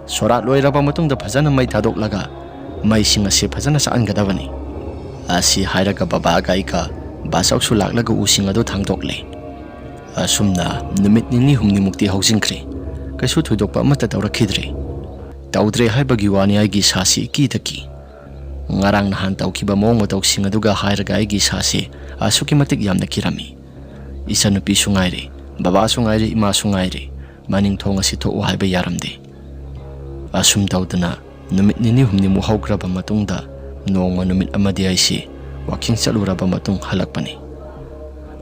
ꯁꯣꯔꯥꯠ ꯂꯣꯏꯔꯕ ꯃꯇꯨꯡꯗ ꯐꯖꯅ ꯃꯩ ꯊꯥꯗꯣꯛꯂꯒ ꯃꯩꯁꯤꯡ ꯑꯁꯤ ꯐꯖꯅ ꯆꯥꯛꯍꯟꯒꯗꯕꯅꯤ꯫ ꯑꯁꯤ ꯍꯥꯏꯔꯒ ꯕꯕꯥꯒ ꯑꯩꯒ ꯕꯥꯆꯧꯁꯨ ꯂꯥꯛꯂꯒ ꯎꯁꯤꯡ ꯑꯗꯨ ꯊꯥꯡꯗꯣꯛꯂꯦ꯫ ꯑꯁꯨꯝꯅ ꯅꯨꯃꯤꯠ ꯅꯤꯅꯤ ꯍꯨꯝꯅꯤꯃꯨꯛꯇꯤ ꯍꯧꯖꯤꯟꯈ꯭ꯔꯦ꯫ ꯀꯩꯁꯨ ꯊꯣꯏꯗꯣꯛꯄ ꯑꯃꯠꯇ ꯇꯧꯔꯛꯈꯤꯗ꯭ꯔꯦ꯫ ꯇꯧꯗ꯭ꯔꯦ ꯍꯥꯏꯕꯒꯤ ꯋꯥꯅꯤ, ꯑꯩꯒꯤ ꯏꯁꯥꯁꯤ ꯏꯀꯤꯗ ꯀꯤ꯫ ꯉꯔꯥꯡ ꯅꯍꯥꯟ ꯇꯧꯈꯤꯕ ꯃꯑꯣꯡ ꯃꯇꯧꯁꯤꯡ ꯑꯗꯨꯒ ꯍꯥꯏꯔꯒ ꯑꯩꯒꯤ ꯏꯁꯥꯁꯤ ꯑꯁꯨꯛꯀꯤ ꯃꯇꯤꯛ ꯌꯥꯝꯅ ꯀꯤꯔꯝꯃꯤ꯫ ꯏꯆꯟꯅꯨꯄꯤꯁꯨ ꯉꯥꯏꯔꯦ, ꯕꯕꯥꯁꯨ ꯉꯥꯏꯔꯦ, ꯏꯃꯥꯁꯨ ꯉꯥꯏꯔꯦ, ꯃꯅꯤꯡ ꯊꯣꯡ ꯑꯁꯤ ꯊꯣꯛꯎ ꯍꯥꯏꯕ ꯌꯥꯔꯝꯗꯦ꯫ ꯑꯁꯨꯝ ꯇꯧꯗꯅ ꯅꯨꯃꯤꯠ ꯅꯤꯅꯤ ꯍꯨꯝꯅꯤꯃꯨꯛ ꯍꯧꯈ꯭ꯔꯕ ꯃꯇꯨꯡꯗ ꯅꯣꯡꯃ ꯅꯨꯃꯤꯠ ꯑꯃꯗꯤ ꯑꯩꯁꯤ ꯋꯥꯀꯤꯡ ꯆꯠꯂꯨꯔꯕ ꯃꯇꯨꯡ ꯍꯜꯂꯛꯄꯅꯤ꯫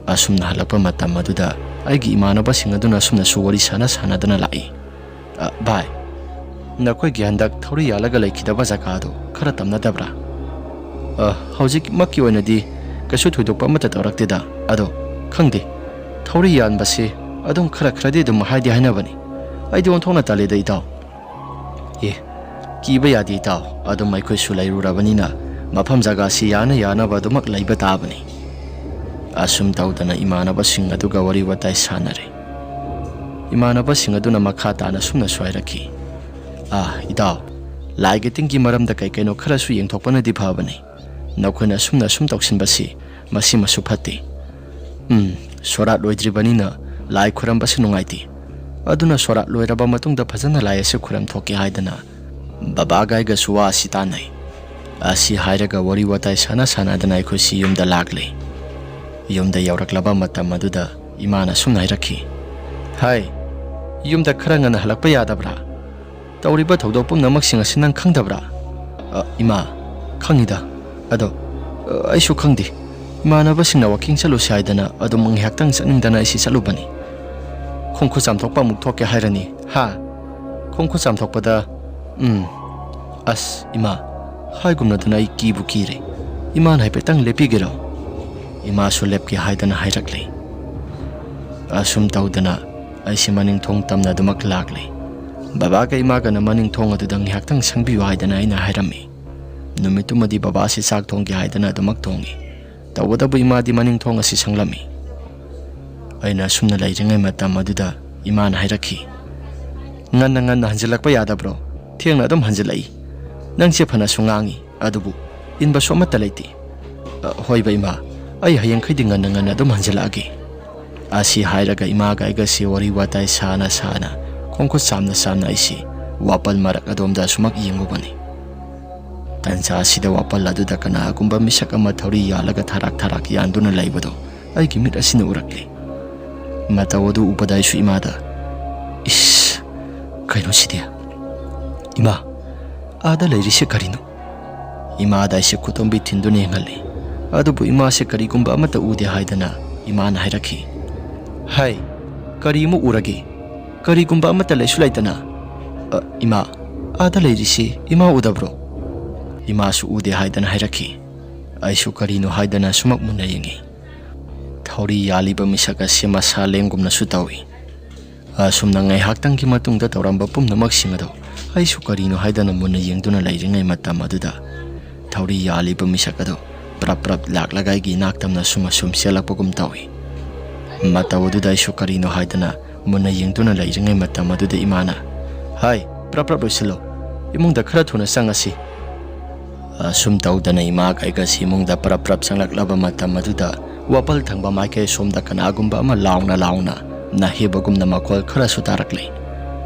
ꯑꯁꯨꯝꯅ ꯍꯜꯂꯛꯄ ꯃꯇꯝ ꯑꯗꯨꯗ ꯑꯩꯒꯤ ꯏꯃꯥꯟꯅꯕꯁꯤꯡ ꯑꯗꯨꯅ ꯑꯁꯨꯝꯅꯁꯨ ꯋꯥꯔꯤ ꯁꯥꯟꯅ ꯁꯥꯟꯅꯗꯨꯅ ꯂꯥꯛꯏ꯫ "ꯑ, ꯚꯥꯏ, ꯅꯈꯣꯏꯒꯤ ꯍꯟꯗꯛ ꯊꯧꯔꯤ ꯌꯥꯜꯂꯒ ꯂꯩꯈꯤꯗꯕ ꯖꯒꯥꯗꯨ ꯈꯔ ꯇꯝꯅꯗꯕ꯭ꯔꯥ?" "ꯑ, ꯍꯧꯖꯤꯛꯃꯛꯀꯤ ꯑꯣꯏꯅꯗꯤ ꯀꯩꯁꯨ ꯊꯣꯏꯗꯣꯛꯄ ꯑꯃꯠꯇ ꯇꯧꯔꯛꯇꯦꯗ꯫ ꯑꯗꯣ ꯈꯪꯗꯦ, ꯊꯧꯔꯤ ꯌꯥꯟꯕꯁꯦ ꯑꯗꯨꯝ ꯈꯔ ꯈꯔꯗꯤ ꯑꯗꯨꯝ ꯍꯥꯏꯗꯤ ꯍꯥꯏꯅꯕꯅꯤ꯫ ꯑꯩꯗꯤ ꯑꯣꯟꯊꯣꯛꯅ ꯇꯜꯂꯦꯗ, ꯏꯇꯥꯎ꯫" "ꯑꯦ, ꯀꯤꯕ ꯌꯥꯗꯦ, ꯏꯇꯥꯎ꯫ ꯑꯗꯨꯝ ꯑꯩꯈꯣꯏꯁꯨ ꯂꯩꯔꯨꯔꯕꯅꯤꯅ ꯃꯐꯝ ꯖꯒꯥꯁꯤ ꯌꯥꯅ ꯌꯥꯅꯕ ꯑꯗꯨꯃꯛ ꯂꯩꯕ ꯇꯥꯕꯅꯤ꯫" ꯑꯁꯨꯝ ꯇꯧꯗꯅ ꯏꯃꯥꯟꯅꯕꯁꯤꯡ ꯑꯗꯨꯒ ꯋꯥꯔꯤ ꯋꯥꯇꯥꯏ ꯁꯥꯟꯅꯔꯦ꯫ ꯏꯃꯥꯟꯅꯕꯁꯤꯡ ꯑꯗꯨꯅ ꯃꯈꯥ ꯇꯥꯅ ꯁꯨꯝꯅꯁꯨ ꯍꯥꯏꯔꯛꯈꯤ, "ꯑꯥ, ꯏꯇꯥꯎ, ꯂꯥꯏꯒꯤ ꯇꯤꯟꯒꯤ ꯃꯔꯝꯗ ꯀꯩ ꯀꯩꯅꯣ ꯈꯔꯁꯨ ꯌꯦꯡꯊꯣꯛꯄꯅꯗꯤ ꯐꯕꯅꯤ꯫ ꯅꯈꯣꯏꯅ ꯑꯁꯨꯝꯅ ꯑꯁꯨꯝ ꯇꯧꯁꯤꯟꯕꯁꯤ ꯃꯁꯤꯃꯁꯨ ꯐꯠꯇꯦ꯫ ꯎꯝ, ꯁꯣꯔꯥꯠ ꯂꯣꯏꯗ꯭ꯔꯤꯕꯅꯤꯅ ꯂꯥꯏ ꯈꯨꯔꯝꯕꯁꯤ ꯅꯨꯡꯉꯥꯏꯇꯦ꯫ ꯑꯗꯨꯅ ꯁꯣꯔꯥꯠ ꯂꯣꯏꯔꯕ ꯃꯇꯨꯡꯗ ꯐꯖꯅ ꯂꯥꯏ ꯑꯁꯤ ꯈꯨꯔꯝ ꯊꯣꯛꯀꯦ ꯍꯥꯏꯗꯅ ꯕꯕꯥꯒ ꯑꯩꯒꯁꯨ ꯋꯥ ꯑꯁꯤ ꯇꯥꯟꯅꯩ꯫" ꯑꯁꯤ ꯍꯥꯏꯔꯒ ꯋꯥꯔꯤ ꯋꯥꯇꯥꯏ ꯁꯥꯟꯅ ꯁꯥꯟꯅꯗꯅ ꯑꯩꯈꯣꯏꯁꯤ ꯌꯨꯝꯗ ꯂꯥꯛꯂꯦ꯫ ꯌꯨꯝꯗ ꯌꯧꯔꯛꯂꯕ ꯃꯇꯝ ꯑꯗꯨꯗ ꯏꯃꯥꯅ ꯁꯨꯝꯅ ꯍꯥꯏꯔꯛꯈꯤ, "ꯍꯥꯏ, ꯌꯨꯝꯗ ꯈꯔ ꯉꯟꯅ ꯍꯜꯂꯛꯄ ꯌꯥꯗꯕ꯭ꯔꯥ? ꯇꯧꯔꯤꯕ ꯊꯧꯗꯣꯛ ꯄꯨꯝꯅꯃꯛꯁꯤꯡ ꯑꯁꯤ ꯅꯪ ꯈꯪꯗꯕ꯭ꯔꯥ?" "ꯑ, ꯏꯃꯥ, ꯈꯪꯉꯤꯗ꯫ ꯑꯗꯣ, ꯑ, ꯑꯩꯁꯨ ꯈꯪꯗꯦ꯫ ꯏꯃꯥꯟꯅꯕꯁꯤꯡꯅ ꯋꯥꯀꯤꯡ ꯆꯠꯂꯨꯁꯤ ꯍꯥꯏꯗꯅ ꯑꯗꯨꯝ ꯉꯥꯏꯍꯥꯛꯇꯪ ꯆꯠꯅꯤꯡꯗꯅ ꯑꯩꯁꯤ ꯆꯠꯂꯨꯕꯅꯤ꯫ ꯈꯣꯡ ꯈꯨꯠ ꯆꯥꯝꯊꯣꯛꯄ ꯑꯃꯨꯛ ꯊꯣꯛꯀꯦ ꯍꯥꯏꯔꯅꯤ, ꯍꯥ? ꯈꯣꯡ ꯈꯨꯠ ꯆꯥꯝꯊꯣꯛꯄꯗ, ꯎꯝ, ꯑꯁ, ꯏꯃꯥ, ꯍꯥꯏꯒꯨꯝꯅꯗꯅ ꯑꯩ ꯀꯤꯕꯨ ꯀꯤꯔꯦ꯫ ꯏꯃꯥꯅ ꯍꯥꯏꯐꯦꯠꯇꯪ ꯂꯦꯞꯄꯤꯒꯦꯔꯣ?" ꯏꯃꯥꯁꯨ ꯂꯦꯞꯀꯦ ꯍꯥꯏꯗꯅ ꯍꯥꯏꯔꯛꯂꯦ꯫ ꯑꯁꯨꯝ ꯇꯧꯗꯅ ꯑꯩꯁꯦ ꯃꯅꯤꯡ ꯊꯣꯡ ꯇꯝꯅ ꯑꯗꯨꯃꯛ ꯂꯥꯛꯂꯦ꯫ ꯕꯕꯥꯒ ꯏꯃꯥꯒꯅ ꯃꯅꯤꯡ ꯊꯣꯡ ꯑꯗꯨꯗ ꯉꯥꯏꯍꯥꯛꯇꯪ ꯁꯪꯕꯤꯌꯨ ꯍꯥꯏꯗꯅ ꯑꯩꯅ ꯍꯥꯏꯔꯝꯃꯤ꯫ ꯅꯨꯃꯤꯠꯇꯨꯃꯗꯤ ꯕꯕꯥꯁꯤ ꯆꯥꯛ ꯊꯣꯡꯒꯦ ꯍꯥꯏꯗꯅ ꯑꯗꯨꯃꯛ ꯊꯣꯡꯉꯤ꯫ ꯇꯧꯕꯇꯕꯨ ꯏꯃꯥꯗꯤ ꯃꯅꯤꯡ ꯊꯣꯡ ꯑꯁꯤ ꯁꯪꯂꯝꯃꯤ꯫ ꯑꯩꯅ ꯑꯁꯨꯝꯅ ꯂꯩꯔꯤꯉꯩ ꯃꯇꯝ ꯑꯗꯨꯗ ꯏꯃꯥꯅ ꯍꯥꯏꯔꯛꯈꯤ, "ꯉꯟꯅ ꯉꯟꯅ ꯍꯟꯖꯤꯜꯂꯛꯄ ꯌꯥꯗꯕ꯭ꯔꯣ? ꯊꯦꯡꯅ ꯑꯗꯨꯝ ꯍꯟꯖꯤꯜꯂꯛꯏ꯫ ꯅꯪꯁꯦ ꯐꯅꯁꯨ ꯉꯥꯡꯉꯤ, ꯑꯗꯨꯕꯨ ꯏꯟꯕꯁꯨ ꯑꯃꯠꯇ ꯂꯩꯇꯦ꯫ ꯑ, ꯍꯣꯏꯕ ꯏꯃꯥ, ꯑꯩ ꯍꯌꯦꯡꯈꯩꯗꯤ ꯉꯟꯅ ꯉꯟꯅ ꯑꯗꯨꯝ ꯍꯟꯖꯤꯜꯂꯛꯑꯒꯦ"꯫ ꯑꯁꯤ ꯍꯥꯏꯔꯒ ꯏꯃꯥꯒ ꯑꯩꯒꯁꯤ ꯋꯥꯔꯤ ꯋꯥꯇꯥꯏ ꯁꯥꯅ ꯁꯥꯅ ꯈꯣꯡꯈꯨꯠ ꯆꯥꯝꯅ ꯆꯥꯝꯅ ꯑꯩꯁꯤ ꯋꯥꯄꯜ ꯃꯔꯛ ꯑꯗꯣꯝꯗ ꯑꯁꯨꯃꯛ ꯌꯦꯡꯂꯨꯕꯅꯤ꯫ ꯇꯟꯖꯥ ꯑꯁꯤꯗ ꯋꯥꯄꯜ ꯑꯗꯨꯗ ꯀꯅꯥꯒꯨꯝꯕ ꯃꯤꯁꯛ ꯑꯃ ꯊꯧꯔꯤ ꯌꯥꯜꯂꯒ ꯊꯥꯔꯥꯛ ꯊꯥꯔꯥꯛ ꯌꯥꯟꯗꯨꯅ ꯂꯩꯕꯗꯨ ꯑꯩꯒꯤ ꯃꯤꯠ ꯑꯁꯤꯅ ꯎꯔꯛꯂꯤ꯫ ꯃꯇꯧ ꯑꯗꯨ ꯎꯕꯗ ꯑꯩꯁꯨ ꯏꯃꯥꯗ, "ꯏꯁ, ꯀꯩꯅꯣ ꯁꯤꯗꯤ? ꯏꯃꯥ, ꯑꯥꯗ ꯂꯩꯔꯤꯁꯦ ꯀꯔꯤꯅꯣ?" ꯏꯃꯥꯗ ꯑꯩꯁꯦ ꯈꯨꯇꯣꯝꯕꯤ ꯊꯤꯟꯗꯨꯅ ꯌꯦꯡꯍꯜꯂꯤ꯫ ꯑꯗꯨꯕꯨ ꯏꯃꯥꯁꯦ ꯀꯔꯤꯒꯨꯝꯕ ꯑꯃꯠꯇ ꯎꯗꯦ ꯍꯥꯏꯗꯅ ꯏꯃꯥꯅ ꯍꯥꯏꯔꯛꯈꯤ꯫ "ꯍꯥꯏ, ꯀꯔꯤ ꯑꯃ ꯎꯔꯒꯦ? ꯀꯔꯤꯒꯨꯝꯕ ꯑꯃꯠꯇ ꯂꯩꯁꯨ ꯂꯩꯇꯅ꯫ ꯑ, ꯏꯃꯥ, ꯑꯥꯗ ꯂꯩꯔꯤꯁꯤ ꯏꯃꯥ ꯎꯗꯕ꯭ꯔꯣ?" ꯏꯃꯥꯁꯨ ꯎꯗꯦ ꯍꯥꯏꯗꯅ ꯍꯥꯏꯔꯛꯈꯤ꯫ ꯑꯩꯁꯨ ꯀꯔꯤꯅꯣ ꯍꯥꯏꯗꯅ ꯁꯨꯃꯛ ꯃꯨꯟꯅ ꯌꯦꯡꯉꯤ꯫ ꯊꯧꯔꯤ ꯌꯥꯜꯂꯤꯕ ꯃꯤꯁꯛ ꯑꯁꯤ ꯃꯁꯥ ꯂꯦꯡꯒꯨꯝꯅꯁꯨ ꯇꯧꯏ꯫ ꯑꯁꯨꯝꯅ ꯉꯥꯏꯍꯥꯛꯇꯪꯒꯤ ꯃꯇꯨꯡꯗ ꯇꯧꯔꯝꯕ ꯄꯨꯝꯅꯃꯛꯁꯤꯡ ꯑꯗꯣ ꯑꯩꯁꯨ ꯀꯔꯤꯅꯣ ꯍꯥꯏꯗꯅ ꯃꯨꯟꯅ ꯌꯦꯡꯗꯨꯅ ꯂꯩꯔꯤꯉꯩ ꯃꯇꯝ ꯑꯗꯨꯗ ꯊꯧꯔꯤ ꯌꯥꯜꯂꯤꯕ ꯃꯤꯁꯛ ꯑꯗꯣ ꯄ꯭ꯔꯞ ꯄ꯭ꯔꯞ ꯂꯥꯛꯂꯒ ꯑꯩꯒꯤ ꯏꯅꯥꯛ ꯇꯝꯅ ꯁꯨꯝ ꯑꯁꯨꯝ ꯆꯦꯜꯂꯛꯄꯒꯨꯝ ꯇꯧꯏ꯫ ꯃꯇꯧ ꯑꯗꯨꯗ ꯑꯩꯁꯨ ꯀꯔꯤꯅꯣ ꯍꯥꯏꯗꯅ ꯃꯨꯟꯅ ꯌꯦꯡꯗꯨꯅ ꯂꯩꯔꯤꯉꯩ ꯃꯇꯝ ꯑꯗꯨꯗ ꯏꯃꯥꯅ, "ꯍꯥꯏ, ꯄ꯭ꯔꯞ ꯄ꯭ꯔꯞ ꯂꯣꯏꯁꯤꯜꯂꯣ, ꯏꯃꯨꯡꯗ ꯈꯔ ꯊꯨꯅ ꯆꯪꯉꯁꯤ"꯫ ꯑꯁꯨꯝ ꯇꯧꯗꯅ ꯏꯃꯥ ꯀꯩꯒꯁꯤ ꯏꯃꯨꯡꯗ ꯄ꯭ꯔꯞ ꯄ꯭ꯔꯞ ꯆꯪꯂꯛꯂꯕ ꯃꯇꯝ ꯑꯗꯨꯗ ꯋꯥꯄꯜ ꯊꯪꯕ ꯃꯥꯏꯀꯩ ꯁꯣꯝꯗ ꯀꯅꯥꯒꯨꯝꯕ ꯑꯃ ꯂꯥꯎꯅ ꯂꯥꯎꯅ ꯅꯥꯍꯦꯕꯒꯨꯝꯅ ꯃꯈꯣꯜ ꯈꯔꯁꯨ ꯇꯥꯔꯛꯂꯤ꯫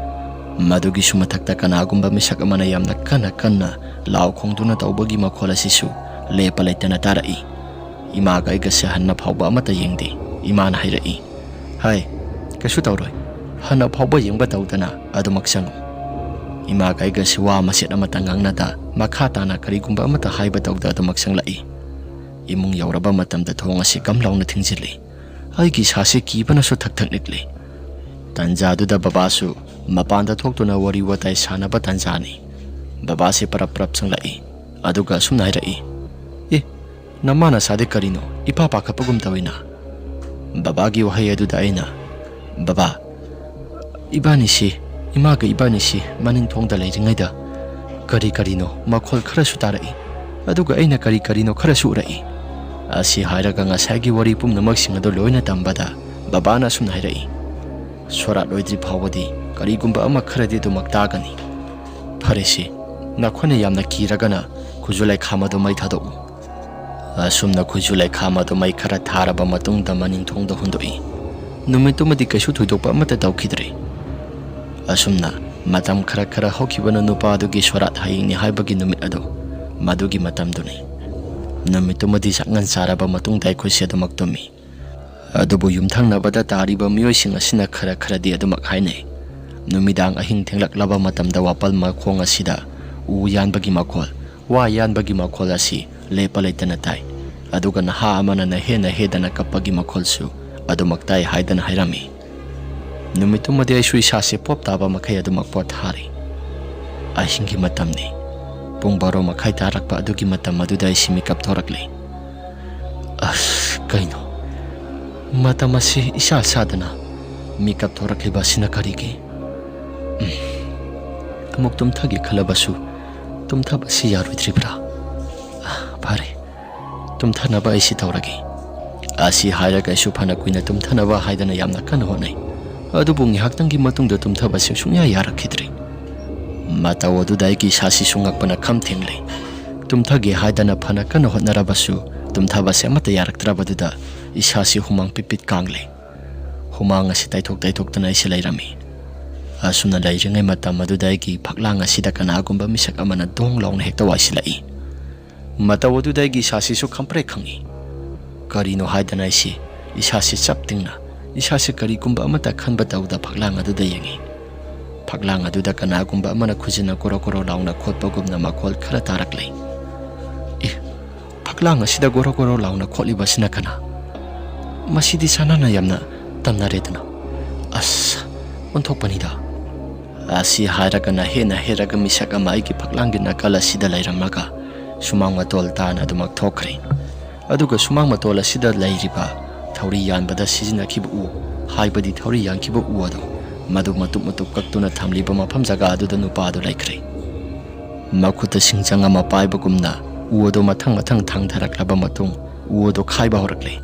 ꯃꯗꯨꯒꯤꯁꯨ ꯃꯊꯛꯇ ꯀꯅꯥꯒꯨꯝꯕ ꯃꯤꯁꯛ ꯑꯃꯅ ꯌꯥꯝꯅ ꯀꯟꯅ ꯀꯟꯅ ꯂꯥꯎ ꯈꯣꯡꯗꯨꯅ ꯇꯧꯕꯒꯤ ꯃꯈꯣꯜ ꯑꯁꯤꯁꯨ ꯂꯦꯞꯄ ꯂꯩꯇꯅ ꯇꯥꯔꯛꯏ꯫ ꯏꯃꯥꯒ ꯑꯩꯒꯁꯦ ꯍꯟꯅ ꯐꯥꯎꯕ ꯑꯃꯠꯇ ꯌꯦꯡꯗꯦ꯫ ꯏꯃꯥꯅ ꯍꯥꯏꯔꯛꯏ, "ꯍꯥꯏ, ꯀꯩꯁꯨ ꯇꯧꯔꯣꯏ꯫ ꯍꯟꯅ ꯐꯥꯎꯕ ꯌꯦꯡꯕ ꯇꯧꯗꯅ ꯑꯗꯨꯃꯛ ꯆꯪꯉꯨ꯫" ꯏꯃꯥꯒ ꯑꯩꯒꯁꯦ ꯋꯥ ꯃꯆꯦꯠ ꯑꯃꯠꯇ ꯉꯥꯡꯅꯗ, ꯃꯈꯥ ꯇꯥꯅ ꯀꯔꯤꯒꯨꯝꯕ ꯑꯃꯠꯇ ꯍꯥꯏꯕ ꯇꯧꯗ ꯑꯗꯨꯃꯛ ꯆꯪꯂꯛꯏ꯫ ꯏꯃꯨꯡ ꯌꯧꯔꯕ ꯃꯇꯝꯗ ꯊꯣꯡ ꯑꯁꯤ ꯒꯝ ꯂꯥꯎꯅ ꯊꯤꯡꯖꯤꯜꯂꯤ꯫ ꯑꯩꯒꯤ ꯏꯁꯥꯁꯤ ꯀꯤꯕꯅꯁꯨ ꯊꯛ ꯊꯛ ꯅꯤꯛꯂꯤ꯫ ꯇꯟꯖꯥꯗꯨꯗ ꯕꯕꯥꯁꯨ ꯃꯄꯥꯟꯗ ꯊꯣꯛꯇꯨꯅ ꯋꯥꯔꯤ ꯋꯥꯇꯥꯏ ꯁꯥꯟꯅꯕ ꯇꯟꯖꯥꯅꯤ꯫ ꯕꯕꯥꯁꯤ ꯄꯔꯞ ꯄꯔꯞ ꯆꯪꯂꯛꯏ꯫ ꯑꯗꯨꯒ ꯑꯁꯨꯝꯅ ꯍꯥꯏꯔꯛꯏ, "ꯑꯦ, ꯅꯃꯥ ꯅꯁꯥꯗꯤ ꯀꯔꯤꯅꯣ ꯏꯄꯥ ꯄꯥꯈꯠꯄꯒꯨꯝ ꯇꯧꯏꯅ?" ꯕꯕꯥꯒꯤ ꯋꯥꯍꯩ ꯑꯗꯨꯗ ꯑꯩꯅ, "ꯕꯕꯥ, ꯏꯕꯥꯅꯤꯁꯤ, ꯏꯃꯥꯒ ꯏꯕꯥꯅꯤꯁꯤ ꯃꯅꯤꯡ ꯊꯣꯡꯗ ꯂꯩꯔꯤꯉꯩꯗ ꯀꯔꯤ ꯀꯔꯤꯅꯣ ꯃꯈꯣꯜ ꯈꯔꯁꯨ ꯇꯥꯔꯛꯏ, ꯑꯗꯨꯒ ꯑꯩꯅ ꯀꯔꯤ ꯀꯔꯤꯅꯣ ꯈꯔꯁꯨ ꯎꯔꯛꯏ꯫" ꯑꯁꯤ ꯍꯥꯏꯔꯒ ꯉꯁꯥꯏꯒꯤ ꯋꯥꯔꯤ ꯄꯨꯝꯅꯃꯛꯁꯤꯡ ꯑꯗꯨ ꯂꯣꯏꯅ ꯇꯝꯕꯗ ꯕꯕꯥꯅ ꯑꯁꯨꯝꯅ ꯍꯥꯏꯔꯛꯏ, "ꯁꯣꯔꯥꯠ ꯂꯣꯏꯗ꯭ꯔꯤ ꯐꯥꯎꯕꯗꯤ ꯀꯔꯤꯒꯨꯝꯕ ꯑꯃ ꯈꯔꯗꯤ ꯑꯗꯨꯃꯛ ꯇꯥꯒꯅꯤ꯫ ꯐꯔꯦꯁꯦ, ꯅꯈꯣꯏꯅ ꯌꯥꯝꯅ ꯀꯤꯔꯒꯅ ꯈꯨꯖꯨ ꯂꯩꯈꯥꯝ ꯑꯗꯨ ꯃꯩ ꯊꯥꯗꯣꯛꯎ꯫" ꯑꯁꯨꯝꯅ ꯈꯨꯖꯨ ꯂꯩꯈꯥꯝ ꯑꯗꯨ ꯃꯩ ꯈꯔ ꯊꯥꯔꯕ ꯃꯇꯨꯡꯗ ꯃꯅꯤꯡ ꯊꯣꯡꯗ ꯍꯨꯟꯗꯣꯛꯏ꯫ ꯅꯨꯃꯤꯠꯇꯨꯃꯗꯤ ꯀꯩꯁꯨ ꯊꯣꯏꯗꯣꯛꯄ ꯑꯃꯠꯇ ꯇꯧꯈꯤꯗ꯭ꯔꯦ꯫ ꯑꯁꯨꯝꯅ ꯃꯇꯝ ꯈꯔ ꯈꯔ ꯍꯧꯈꯤꯕꯅ ꯅꯨꯄꯥ ꯑꯗꯨꯒꯤ ꯁꯣꯔꯥꯠ ꯍꯌꯦꯡꯅꯤ ꯍꯥꯏꯕꯒꯤ ꯅꯨꯃꯤꯠ ꯑꯗꯨ, ꯃꯗꯨꯒꯤ ꯃꯇꯝꯗꯨꯅꯤ꯫ ꯅꯨꯃꯤꯠꯇꯨꯃꯗꯤ ꯆꯥꯛꯉꯟ ꯆꯥꯔꯕ ꯃꯇꯨꯡꯗ ꯑꯩꯈꯣꯏꯁꯦ ꯑꯗꯨꯃꯛ ꯇꯨꯝꯃꯤ꯫ ꯑꯗꯨꯕꯨ ꯌꯨꯝꯊꯪꯅꯕꯗ ꯇꯥꯔꯤꯕ ꯃꯤꯑꯣꯏꯁꯤꯡ ꯑꯁꯤꯅ ꯈꯔ ꯈꯔꯗꯤ ꯑꯗꯨꯃꯛ ꯍꯥꯏꯅꯩ꯫ ꯅꯨꯃꯤꯗꯥꯡ ꯑꯍꯤꯡ ꯊꯦꯡꯂꯛꯂꯕ ꯃꯇꯝꯗ ꯋꯥꯄꯜ ꯃꯈꯣꯡ ꯑꯁꯤꯗ ꯎ ꯌꯥꯟꯕꯒꯤ ꯃꯈꯣꯜ, ꯋꯥ ꯌꯥꯟꯕꯒꯤ ꯃꯈꯣꯜ ꯑꯁꯤ ꯂꯦꯞꯄ ꯂꯩꯇꯅ ꯇꯥꯏ꯫ ꯑꯗꯨꯒ ꯅꯍꯥ ꯑꯃꯅ ꯅꯍꯦ ꯅꯍꯦꯗꯅ ꯀꯞꯄꯒꯤ ꯃꯈꯣꯜꯁꯨ ꯑꯗꯨꯃꯛ ꯇꯥꯏ ꯍꯥꯏꯗꯅ ꯍꯥꯏꯔꯝꯃꯤ꯫ ꯅꯨꯃꯤꯠꯇꯨꯃꯗꯤ ꯑꯩꯁꯨ ꯏꯁꯥꯁꯦ ꯄꯣꯞ ꯇꯥꯕ ꯃꯈꯩ ꯑꯗꯨꯃꯛ ꯄꯣꯊꯥꯔꯤ꯫ ꯑꯍꯤꯡꯒꯤ ꯃꯇꯝꯅꯤ꯫ ꯄꯨꯡ ꯕꯥꯔꯣ ꯃꯈꯥꯏ ꯇꯥꯔꯛꯄ ꯑꯗꯨꯒꯤ ꯃꯇꯝ ꯑꯗꯨꯗ ꯑꯩꯁꯤ ꯃꯤꯀꯞ ꯊꯣꯔꯛꯂꯤ꯫ ꯑꯁ, ꯀꯩꯅꯣ? ꯃꯇꯝ ꯑꯁꯤ ꯏꯁꯥ ꯁꯥꯗꯅ ꯃꯤꯀꯞ ꯊꯣꯔꯛꯂꯤꯕ ꯑꯁꯤꯅ ꯀꯔꯤꯒꯤ? ꯎꯝ, ꯑꯃꯨꯛ ꯇꯨꯝꯊꯒꯦ ꯈꯜꯂꯕꯁꯨ ꯇꯨꯝꯊꯕꯁꯤ ꯌꯥꯔꯣꯏꯗ꯭ꯔꯤꯕ꯭ꯔꯥ? ꯑ, ꯐꯔꯦ, ꯇꯨꯝꯊꯅꯕ ꯑꯩꯁꯤ ꯇꯧꯔꯒꯦ꯫ ꯑꯁꯤ ꯍꯥꯏꯔꯒ ꯑꯩꯁꯨ ꯐꯅ ꯀꯨꯏꯅ ꯇꯨꯝꯊꯅꯕ ꯍꯥꯏꯗꯅ ꯌꯥꯝꯅ ꯀꯟꯅ ꯍꯣꯠꯅꯩ꯫ ꯑꯗꯨꯕꯨ ꯉꯥꯏꯍꯥꯛꯇꯪꯒꯤ ꯃꯇꯨꯡꯗ ꯇꯨꯝꯊꯕꯁꯤ ꯁꯨꯡꯌꯥ ꯌꯥꯔꯛꯈꯤꯗ꯭ꯔꯦ꯫ ꯃꯇꯧ ꯑꯗꯨꯗ ꯑꯩꯒꯤ ꯏꯁꯥꯁꯤꯁꯨ ꯉꯛꯄꯅ ꯈꯝ ꯊꯦꯡꯂꯦ꯫ ꯇꯨꯝꯊꯒꯦ ꯍꯥꯏꯗꯅ ꯐꯅ ꯀꯟꯅ ꯍꯣꯠꯅꯔꯕꯁꯨ ꯇꯨꯝꯊꯕꯁꯦ ꯑꯃꯠꯇ ꯌꯥꯔꯛꯇ꯭ꯔꯕꯗꯨꯗ ꯏꯁꯥꯁꯤ ꯍꯨꯃꯥꯡ ꯄꯤꯠ ꯄꯤꯠ ꯀꯥꯡꯂꯦ꯫ ꯍꯨꯃꯥꯡ ꯑꯁꯤ ꯇꯩꯊꯣꯛ ꯇꯩꯊꯣꯛꯇꯅ ꯑꯩꯁꯦ ꯂꯩꯔꯝꯃꯤ꯫ ꯑꯁꯨꯝꯅ ꯂꯩꯔꯤꯉꯩ ꯃꯇꯝ ꯑꯗꯨꯗ ꯑꯩꯒꯤ ꯐꯛꯂꯥꯡ ꯑꯁꯤꯗ ꯀꯅꯥꯒꯨꯝꯕ ꯃꯤꯁꯛ ꯑꯃꯅ ꯗꯣꯡ ꯂꯥꯎꯅ ꯍꯦꯛꯇ ꯋꯥꯏꯁꯤꯜꯂꯛꯏ꯫ ꯃꯇꯧ ꯑꯗꯨꯗ ꯑꯩꯒꯤ ꯏꯁꯥꯁꯤꯁꯨ ꯈꯝꯄ꯭ꯔꯦꯛ ꯈꯪꯉꯤ꯫ ꯀꯔꯤꯅꯣ ꯍꯥꯏꯗꯅ ꯑꯩꯁꯤ ꯏꯁꯥꯁꯤ ꯆꯞ ꯇꯤꯡꯅ, ꯏꯁꯥꯁꯤ ꯀꯔꯤꯒꯨꯝꯕ ꯑꯃꯠꯇ ꯈꯟꯕ ꯇꯧꯗ ꯐꯛꯂꯥꯡ ꯑꯗꯨꯗ ꯌꯦꯡꯉꯤ꯫ ꯐꯛꯂꯥꯡ ꯑꯗꯨꯗ ꯀꯅꯥꯒꯨꯝꯕ ꯑꯃꯅ ꯈꯨꯖꯤꯟꯅ ꯀꯣꯔꯣ ꯀꯣꯔꯣ ꯂꯥꯎꯅ ꯈꯣꯠꯄꯒꯨꯝꯅ ꯃꯈꯣꯜ ꯈꯔ ꯇꯥꯔꯛꯂꯦ꯫ "ꯑꯦ, ꯐꯛꯂꯥꯡ ꯑꯁꯤꯗ ꯒꯣꯔꯣ ꯒꯣꯔꯣ ꯂꯥꯎꯅ ꯈꯣꯠꯂꯤꯕꯁꯤꯅ ꯀꯅꯥ? ꯃꯁꯤꯗꯤ ꯁꯅꯥꯅ ꯌꯥꯝꯅ ꯇꯝꯅꯔꯦꯗꯅ꯫ ꯑꯁ, ꯑꯣꯟꯊꯣꯛꯄꯅꯤꯗ!" ꯑꯁꯤ ꯍꯥꯏꯔꯒ ꯅꯍꯦ ꯅꯍꯦꯔꯒ ꯃꯤꯁꯛ ꯑꯃ ꯑꯩꯒꯤ ꯐꯛꯂꯥꯡꯒꯤ ꯅꯥꯀꯜ ꯑꯁꯤꯗ ꯂꯩꯔꯝꯃꯒ ꯁꯨꯃꯥꯡ ꯃꯇꯣꯜ ꯇꯥꯅ ꯑꯗꯨꯃꯛ ꯊꯣꯛꯈ꯭ꯔꯦ꯫ ꯑꯗꯨꯒ ꯁꯨꯃꯥꯡ ꯃꯇꯣꯜ ꯑꯁꯤꯗ ꯂꯩꯔꯤꯕ ꯊꯧꯔꯤ ꯌꯥꯟꯕꯗ ꯁꯤꯖꯤꯟꯅꯈꯤꯕ ꯎ, ꯍꯥꯏꯕꯗꯤ ꯊꯧꯔꯤ ꯌꯥꯟꯈꯤꯕ ꯎ ꯑꯗꯨ, ꯃꯗꯨ ꯃꯇꯨꯞ ꯃꯇꯨꯞ ꯀꯛꯇꯨꯅ ꯊꯝꯂꯤꯕ ꯃꯐꯝ ꯖꯒꯥ ꯑꯗꯨꯗ ꯅꯨꯄꯥ ꯑꯗꯨ ꯂꯩꯈ꯭ꯔꯦ꯫ ꯃꯈꯨꯠꯇ ꯁꯤꯡꯖꯪ ꯑꯃ ꯄꯥꯏꯕꯒꯨꯝꯅ ꯎ ꯑꯗꯨ ꯃꯊꯪ ꯃꯊꯪ ꯊꯥꯡꯊꯔꯛꯂꯕ ꯃꯇꯨꯡ ꯎ ꯑꯗꯨ ꯈꯥꯏꯕ ꯍꯧꯔꯛꯂꯦ꯫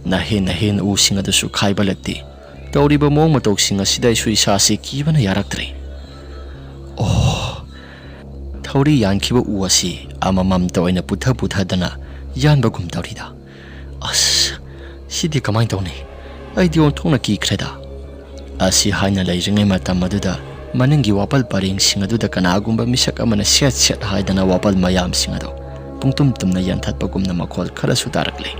ꯅꯍꯦꯟ ꯅꯍꯦꯟ ꯎꯁꯤꯡ ꯑꯗꯨꯁꯨ ꯈꯥꯏꯕ ꯂꯦꯞꯇꯦ꯫ ꯇꯧꯔꯤꯕ ꯃꯑꯣꯡ ꯃꯇꯧꯁꯤꯡ ꯑꯁꯤꯗ ꯑꯩꯁꯨ ꯏꯁꯥꯁꯤ ꯀꯤꯕꯅ ꯌꯥꯔꯛꯇ꯭ꯔꯦ꯫ ꯑꯣ, ꯊꯧꯔꯤ ꯌꯥꯟꯈꯤꯕ ꯎ ꯑꯁꯤ ꯑꯃꯃꯝꯇ ꯑꯣꯏꯅ ꯄꯨꯊ ꯄꯨꯊꯗꯅ ꯌꯥꯟꯕꯒꯨꯝ ꯇꯧꯔꯤꯗ꯫ ꯑꯁ, ꯁꯤꯗꯤ ꯀꯃꯥꯏꯅ ꯇꯧꯅꯤ? ꯑꯩꯗꯤ ꯑꯣꯟꯊꯣꯛꯅ ꯀꯤꯈ꯭ꯔꯦꯗ꯫ ꯑꯁꯤ ꯍꯥꯏꯅ ꯂꯩꯔꯤꯉꯩ ꯃꯇꯝ ꯑꯗꯨꯗ ꯃꯅꯤꯡꯒꯤ ꯋꯥꯄꯜ ꯄꯔꯦꯡꯁꯤꯡ ꯑꯗꯨꯗ ꯀꯅꯥꯒꯨꯝꯕ ꯃꯤꯁꯛ ꯑꯃꯅ ꯁꯦꯠ ꯁꯦꯠ ꯍꯥꯏꯗꯅ ꯋꯥꯄꯜ ꯃꯌꯥꯝꯁꯤꯡ ꯑꯗꯨ ꯄꯨꯡꯇꯨꯝ ꯇꯨꯝꯅ ꯌꯥꯟꯊꯠꯄꯒꯨꯝꯅ ꯃꯈꯣꯜ ꯈꯔꯁꯨ ꯇꯥꯔꯛꯂꯦ꯫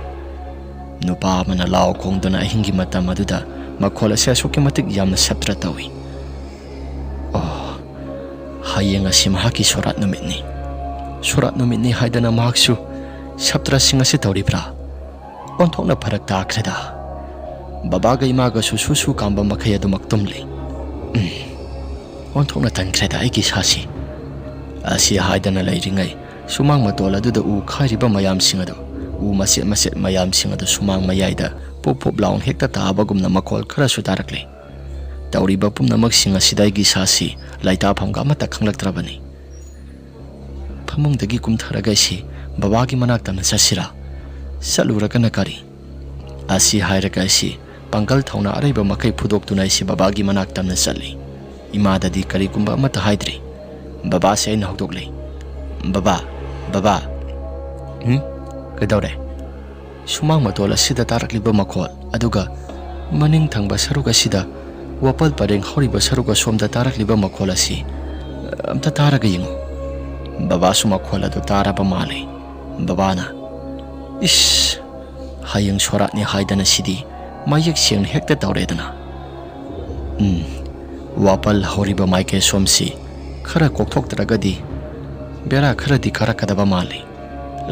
ꯅꯨꯄꯥ ꯑꯃꯅ ꯂꯥꯎ ꯈꯣꯡꯗꯨꯅ ꯑꯍꯤꯡꯒꯤ ꯃꯇꯝ ꯑꯗꯨꯗ ꯃꯈꯣꯜ ꯑꯁꯤ ꯑꯁꯨꯛꯀꯤ ꯃꯇꯤꯛ ꯌꯥꯝꯅ ꯁꯞꯇ꯭ꯔ ꯇꯧꯏ꯫ ꯑꯣ, ꯍꯌꯦꯡ ꯑꯁꯤ ꯃꯍꯥꯛꯀꯤ ꯁꯣꯔꯥꯠ ꯅꯨꯃꯤꯠꯅꯤ꯫ ꯁꯣꯔꯥꯠ ꯅꯨꯃꯤꯠꯅꯤ ꯍꯥꯏꯗꯅ ꯃꯍꯥꯛꯁꯨ ꯁꯞꯇ꯭ꯔꯁꯤꯡ ꯑꯁꯤ ꯇꯧꯔꯤꯕ꯭ꯔꯥ? ꯑꯣꯟꯊꯣꯛꯅ ꯐꯔꯛ ꯇꯥꯈ꯭ꯔꯦꯗ꯫ ꯕꯕꯥꯒ ꯏꯃꯥꯒꯁꯨ ꯁꯨ ꯁꯨ ꯀꯥꯝꯕ ꯃꯈꯩ ꯑꯗꯨꯃꯛ ꯇꯨꯝꯂꯤ꯫ ꯎꯝ, ꯑꯣꯟꯊꯣꯛꯅ ꯇꯟꯈ꯭ꯔꯦꯗ ꯑꯩꯒꯤ ꯏꯁꯥꯁꯤ꯫ ꯑꯁꯤ ꯍꯥꯏꯗꯅ ꯂꯩꯔꯤꯉꯩ ꯁꯨꯃꯥꯡ ꯃꯇꯣꯜ ꯑꯗꯨꯗ ꯎ ꯈꯥꯏꯔꯤꯕ ꯃꯌꯥꯝꯁꯤꯡ ꯑꯗꯨ, ꯎ ꯃꯆꯦꯠ ꯃꯆꯦꯠ ꯃꯌꯥꯝꯁꯤꯡ ꯑꯗꯨ ꯁꯨꯃꯥꯡ ꯃꯌꯥꯏꯗ ꯄꯣꯞ ꯄꯣꯞ ꯂꯥꯎꯅ ꯍꯦꯛꯇ ꯇꯥꯕꯒꯨꯝꯅ ꯃꯈꯣꯜ ꯈꯔꯁꯨ ꯇꯥꯔꯛꯂꯤ꯫ ꯇꯧꯔꯤꯕ ꯄꯨꯝꯅꯃꯛꯁꯤꯡ ꯑꯁꯤꯗ ꯑꯩꯒꯤ ꯏꯁꯥꯁꯤ ꯂꯩꯇꯥꯐꯝꯒ ꯑꯃꯠꯇ ꯈꯪꯂꯛꯇ꯭ꯔꯕꯅꯤ꯫ ꯐꯃꯨꯡꯗꯒꯤ ꯀꯨꯝꯊꯔꯒ ꯑꯩꯁꯤ ꯕꯕꯥꯒꯤ ꯃꯅꯥꯛꯇ ꯑꯃ ꯆꯠꯁꯤꯔꯥ? ꯆꯠꯂꯨꯔꯒꯅ ꯀꯔꯤ? ꯑꯁꯤ ꯍꯥꯏꯔꯒ ꯑꯩꯁꯤ ꯄꯥꯡꯒꯜ ꯊꯧꯅꯥ ꯑꯔꯩꯕ ꯃꯈꯩ ꯐꯨꯗꯣꯛꯇꯨꯅ ꯑꯩꯁꯤ ꯕꯕꯥꯒꯤ ꯃꯅꯥꯛꯇ ꯑꯃ ꯆꯠꯂꯤ꯫ ꯏꯃꯥꯗꯗꯤ ꯀꯔꯤꯒꯨꯝꯕ ꯑꯃꯠꯇ ꯍꯥꯏꯗ꯭ꯔꯤ꯫ ꯕꯕꯥꯁꯦ ꯑꯩꯅ ꯍꯧꯗꯣꯛꯂꯦ꯫ "ꯕꯕꯥ, ꯕꯕꯥ!" "ꯎꯝ? ꯀꯩꯗꯧꯔꯦ?" ꯁꯨꯃꯥꯡ ꯃꯇꯣꯜ ꯑꯁꯤꯗ ꯇꯥꯔꯛꯂꯤꯕ ꯃꯈꯣꯜ, ꯑꯗꯨꯒ ꯃꯅꯤꯡ ꯊꯪꯕ ꯁꯔꯨꯛ ꯑꯁꯤꯗ ꯋꯥꯄꯜ ꯄꯔꯦꯡ ꯍꯧꯔꯤꯕ ꯁꯔꯨꯛ ꯑꯁꯣꯝꯗ ꯇꯥꯔꯛꯂꯤꯕ ꯃꯈꯣꯜ ꯑꯁꯤ, ꯑꯝꯇ ꯇꯥꯔꯒ ꯌꯦꯡꯉꯨ꯫ ꯕꯕꯥꯁꯨ ꯃꯈꯣꯜ ꯑꯗꯨ ꯇꯥꯔꯕ ꯃꯥꯜꯂꯦ꯫ ꯕꯕꯥꯅ, "ꯏꯁ, ꯍꯌꯦꯡ ꯁꯣꯔꯥꯠꯅꯤ ꯍꯥꯏꯗꯅ ꯁꯤꯗꯤ ꯃꯌꯦꯛ ꯁꯦꯡꯅ ꯍꯦꯛꯇ ꯇꯧꯔꯦꯗꯅ꯫ ꯎꯝ, ꯋꯥꯄꯜ ꯍꯧꯔꯤꯕ ꯃꯥꯏꯀꯩ ꯁꯣꯝꯁꯤ ꯈꯔ ꯀꯣꯛꯊꯣꯛꯇ꯭ꯔꯒꯗꯤ ꯕꯦꯔꯥ ꯈꯔꯗꯤ ꯀꯥꯔꯛꯀꯗꯕ ꯃꯥꯜꯂꯤ꯫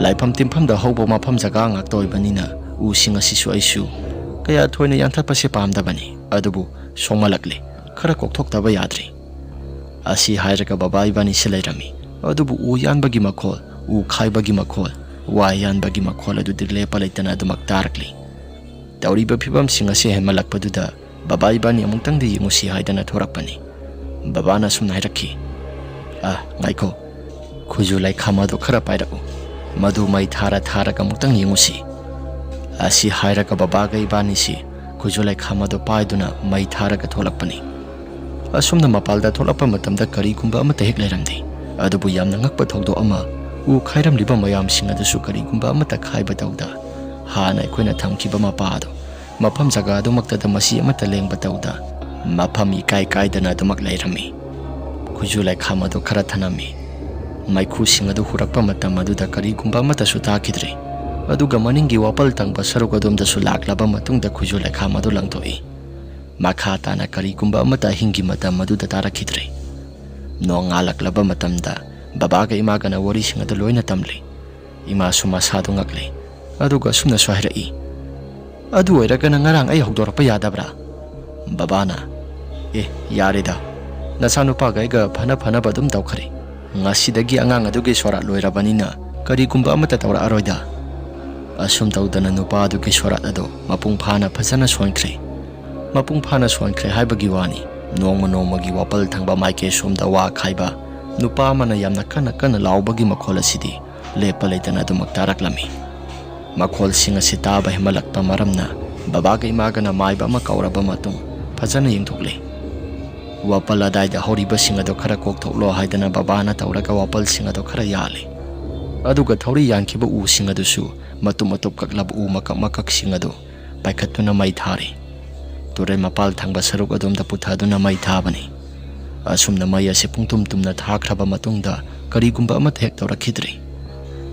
ꯂꯥꯏꯐꯝ ꯇꯤꯟꯐꯝꯗ ꯍꯧꯕ ꯃꯐꯝ ꯖꯒꯥ ꯉꯥꯛꯇ ꯑꯣꯏꯕꯅꯤꯅ ꯎꯁꯤꯡ ꯑꯁꯤꯁꯨ ꯑꯩꯁꯨ ꯀꯌꯥ ꯊꯣꯏꯅ ꯌꯥꯟꯊꯠꯄꯁꯦ ꯄꯥꯝꯗꯕꯅꯤ, ꯑꯗꯨꯕꯨ ꯁꯣꯛꯃꯜꯂꯛꯂꯦ, ꯈꯔ ꯀꯣꯛꯊꯣꯛꯇꯕ ꯌꯥꯗ꯭ꯔꯤ꯫ ꯑꯁꯤ ꯍꯥꯏꯔꯒ ꯕꯕꯥ ꯏꯕꯥꯅꯤꯁꯦ ꯂꯩꯔꯝꯃꯤ, ꯑꯗꯨꯕꯨ ꯎ ꯌꯥꯟꯕꯒꯤ ꯃꯈꯣꯜ, ꯎ ꯈꯥꯏꯕꯒꯤ ꯃꯈꯣꯜ, ꯋꯥ ꯌꯥꯟꯕꯒꯤ ꯃꯈꯣꯜ ꯑꯗꯨꯗꯤ ꯂꯦꯞꯄ ꯂꯩꯇꯅ ꯑꯗꯨꯃꯛ ꯇꯥꯔꯛꯂꯤ꯫ ꯇꯧꯔꯤꯕ ꯐꯤꯕꯝꯁꯤꯡ ꯑꯁꯤ ꯍꯦꯟꯃꯜꯂꯛꯄꯗꯨꯗ ꯕꯕꯥ ꯏꯕꯥꯅꯤ ꯑꯃꯨꯛꯇꯪꯗꯤ ꯌꯦꯡꯉꯨꯁꯤ ꯍꯥꯏꯗꯅ ꯊꯣꯔꯛꯄꯅꯤ꯫ ꯕꯕꯥꯅ ꯑꯁꯨꯝꯅ ꯍꯥꯏꯔꯛꯈꯤ, "ꯑ, ꯉꯥꯏꯈꯣ, ꯈꯨꯖꯨ ꯂꯩꯈꯥꯝ ꯑꯗꯨ ꯈꯔ ꯄꯥꯏꯔꯛꯎ, ꯃꯗꯨ ꯃꯩ ꯊꯥꯔ ꯊꯥꯔꯒ ꯑꯃꯨꯛꯇꯪ ꯌꯦꯡꯉꯨꯁꯤ"꯫ ꯑꯁꯤ ꯍꯥꯏꯔꯒ ꯕꯕꯥꯒ ꯏꯕꯥꯅꯤꯁꯤ ꯈꯨꯖꯨ ꯂꯩꯈꯥꯝ ꯑꯗꯨ ꯄꯥꯏꯗꯨꯅ ꯃꯩ ꯊꯥꯔꯒ ꯊꯣꯛꯂꯛꯄꯅꯤ꯫ ꯑꯁꯨꯝꯅ ꯃꯄꯥꯜꯗ ꯊꯣꯛꯂꯛꯄ ꯃꯇꯝꯗ ꯀꯔꯤꯒꯨꯝꯕ ꯑꯃꯠꯇ ꯍꯦꯛ ꯂꯩꯔꯝꯗꯦ꯫ ꯑꯗꯨꯕꯨ ꯌꯥꯝꯅ ꯉꯛꯄ ꯊꯧꯗꯣꯛ ꯑꯃ, ꯎ ꯈꯥꯏꯔꯝꯂꯤꯕ ꯃꯌꯥꯝꯁꯤꯡ ꯑꯗꯨꯁꯨ ꯀꯔꯤꯒꯨꯝꯕ ꯑꯃꯠꯇ ꯈꯥꯏꯕ ꯇꯧꯗ, ꯍꯥꯟꯅ ꯑꯩꯈꯣꯏꯅ ꯊꯝꯈꯤꯕ ꯃꯄꯥ ꯑꯗꯨ ꯃꯐꯝ ꯖꯒꯥ ꯑꯗꯨꯃꯛꯇꯗ ꯃꯁꯤ ꯑꯃꯠꯇ ꯂꯦꯡꯕ ꯇꯧꯗ, ꯃꯐꯝ ꯏꯀꯥꯏ ꯀꯥꯏꯗꯅ ꯑꯗꯨꯃꯛ ꯂꯩꯔꯝꯃꯤ꯫ ꯈꯨꯖꯨ ꯂꯩꯈꯥꯝ ꯑꯗꯨ ꯈꯔ ꯊꯅꯝꯃꯤ꯫ ꯃꯩꯈꯨꯁꯤꯡ ꯑꯗꯨ ꯍꯨꯔꯛꯄ ꯃꯇꯝ ꯑꯗꯨꯗ ꯀꯔꯤꯒꯨꯝꯕ ꯑꯃꯠꯇꯁꯨ ꯇꯥꯈꯤꯗ꯭ꯔꯤ꯫ ꯑꯗꯨꯒ ꯃꯅꯤꯡꯒꯤ ꯋꯥꯄꯜ ꯊꯪꯕ ꯁꯔꯨꯛ ꯑꯗꯣꯝꯗꯁꯨ ꯂꯥꯛꯂꯕ ꯃꯇꯨꯡꯗ ꯈꯨꯖꯨ ꯂꯩꯈꯥꯝ ꯑꯗꯨ ꯂꯪꯊꯣꯛꯏ꯫ ꯃꯈꯥ ꯇꯥꯅ ꯀꯔꯤꯒꯨꯝꯕ ꯑꯃꯠꯇ ꯑꯍꯤꯡꯒꯤ ꯃꯇꯝ ꯑꯗꯨꯗ ꯇꯥꯔꯛꯈꯤꯗ꯭ꯔꯦ꯫ ꯅꯣꯡꯉꯥꯜꯂꯛꯂꯕ ꯃꯇꯝꯗ ꯕꯕꯥꯒ ꯏꯃꯥꯒꯅ ꯋꯥꯔꯤꯁꯤꯡ ꯑꯗꯨ ꯂꯣꯏꯅ ꯇꯝꯂꯤ꯫ ꯏꯃꯥꯁꯨ ꯃꯁꯥꯗꯨ ꯉꯛꯂꯤ꯫ ꯑꯗꯨꯒ ꯑꯁꯨꯝꯅꯁꯨ ꯍꯥꯏꯔꯛꯏ, "ꯑꯗꯨ ꯑꯣꯏꯔꯒꯅ ꯉꯔꯥꯡ ꯑꯩ ꯍꯧꯗꯣꯔꯛꯄ ꯌꯥꯗꯕ꯭ꯔꯥ?" ꯕꯕꯥꯅ, "ꯑꯦ, ꯌꯥꯔꯦꯗ, ꯅꯆꯥꯅꯨꯄꯥꯒ ꯑꯩꯒ ꯐꯅ ꯐꯅꯕ ꯑꯗꯨꯝ ꯇꯧꯈ꯭ꯔꯦ꯫ ꯉꯁꯤꯗꯒꯤ ꯑꯉꯥꯡ ꯑꯗꯨꯒꯤ ꯁꯣꯔꯥꯠ ꯂꯣꯏꯔꯕꯅꯤꯅ ꯀꯔꯤꯒꯨꯝꯕ ꯑꯃꯠꯇ ꯇꯧꯔꯛꯑꯔꯣꯏꯗ"꯫ ꯑꯁꯨꯝ ꯇꯧꯗꯅ ꯅꯨꯄꯥ ꯑꯗꯨꯒꯤ ꯁꯣꯔꯥꯠ ꯑꯗꯨ ꯃꯄꯨꯡ ꯐꯥꯅ ꯐꯖꯅ ꯁꯣꯟꯈ꯭ꯔꯦ꯫ ꯃꯄꯨꯡ ꯐꯥꯅ ꯁꯣꯟꯈ꯭ꯔꯦ ꯍꯥꯏꯕꯒꯤ ꯋꯥꯅꯤ, ꯅꯣꯡꯃ ꯅꯣꯡꯃꯒꯤ ꯋꯥꯄꯜ ꯊꯪꯕ ꯃꯥꯏꯀꯩ ꯁꯣꯝꯗ ꯋꯥ ꯈꯥꯏꯕ ꯅꯨꯄꯥ ꯑꯃꯅ ꯌꯥꯝꯅ ꯀꯟꯅ ꯀꯟꯅ ꯂꯥꯎꯕꯒꯤ ꯃꯈꯣꯜ ꯑꯁꯤꯗꯤ ꯂꯦꯞꯄ ꯂꯩꯇꯅ ꯑꯗꯨꯃꯛ ꯇꯥꯔꯛꯂꯝꯃꯤ꯫ ꯃꯈꯣꯜꯁꯤꯡ ꯑꯁꯤ ꯇꯥꯕ ꯍꯦꯟꯃꯜꯂꯛꯄ ꯃꯔꯝꯅ ꯕꯕꯥꯒ ꯏꯃꯥꯒꯅ ꯃꯥꯏꯕ ꯑꯃ ꯀꯧꯔꯕ ꯃꯇꯨꯡ ꯐꯖꯅ ꯌꯦꯡꯊꯣꯛꯂꯦ꯫ ꯋꯥꯄꯜ ꯑꯗꯥꯏꯗ ꯍꯧꯔꯤꯕꯁꯤꯡ ꯑꯗꯨ ꯈꯔ ꯀꯣꯛꯊꯣꯛꯂꯣ ꯍꯥꯏꯗꯅ ꯕꯕꯥꯅ ꯇꯧꯔꯒ ꯋꯥꯄꯜꯁꯤꯡ ꯑꯗꯨ ꯈꯔ ꯌꯥꯜꯂꯦ꯫ ꯑꯗꯨꯒ ꯊꯧꯔꯤ ꯌꯥꯟꯈꯤꯕ ꯎꯁꯤꯡ ꯑꯗꯨꯁꯨ ꯃꯇꯨꯝ ꯃꯇꯨꯝ ꯀꯛꯂꯕ ꯎ ꯃꯀꯛ ꯃꯀꯛꯁꯤꯡ ꯑꯗꯨ ꯄꯥꯏꯈꯠꯇꯨꯅ ꯃꯩ ꯊꯥꯔꯤ꯫ ꯇꯨꯔꯦꯜ ꯃꯄꯥꯜ ꯊꯪꯕ ꯁꯔꯨꯛ ꯑꯗꯣꯝꯗ ꯄꯨꯊꯗꯨꯅ ꯃꯩ ꯊꯥꯕꯅꯤ꯫ ꯑꯁꯨꯝꯅ ꯃꯩ ꯑꯁꯤ ꯄꯨꯡꯇꯨꯝ ꯇꯨꯝꯅ ꯊꯥꯈ꯭ꯔꯕ ꯃꯇꯨꯡꯗ ꯀꯔꯤꯒꯨꯝꯕ ꯑꯃꯠꯇ ꯍꯦꯛ ꯇꯧꯔꯛꯈꯤꯗ꯭ꯔꯤ꯫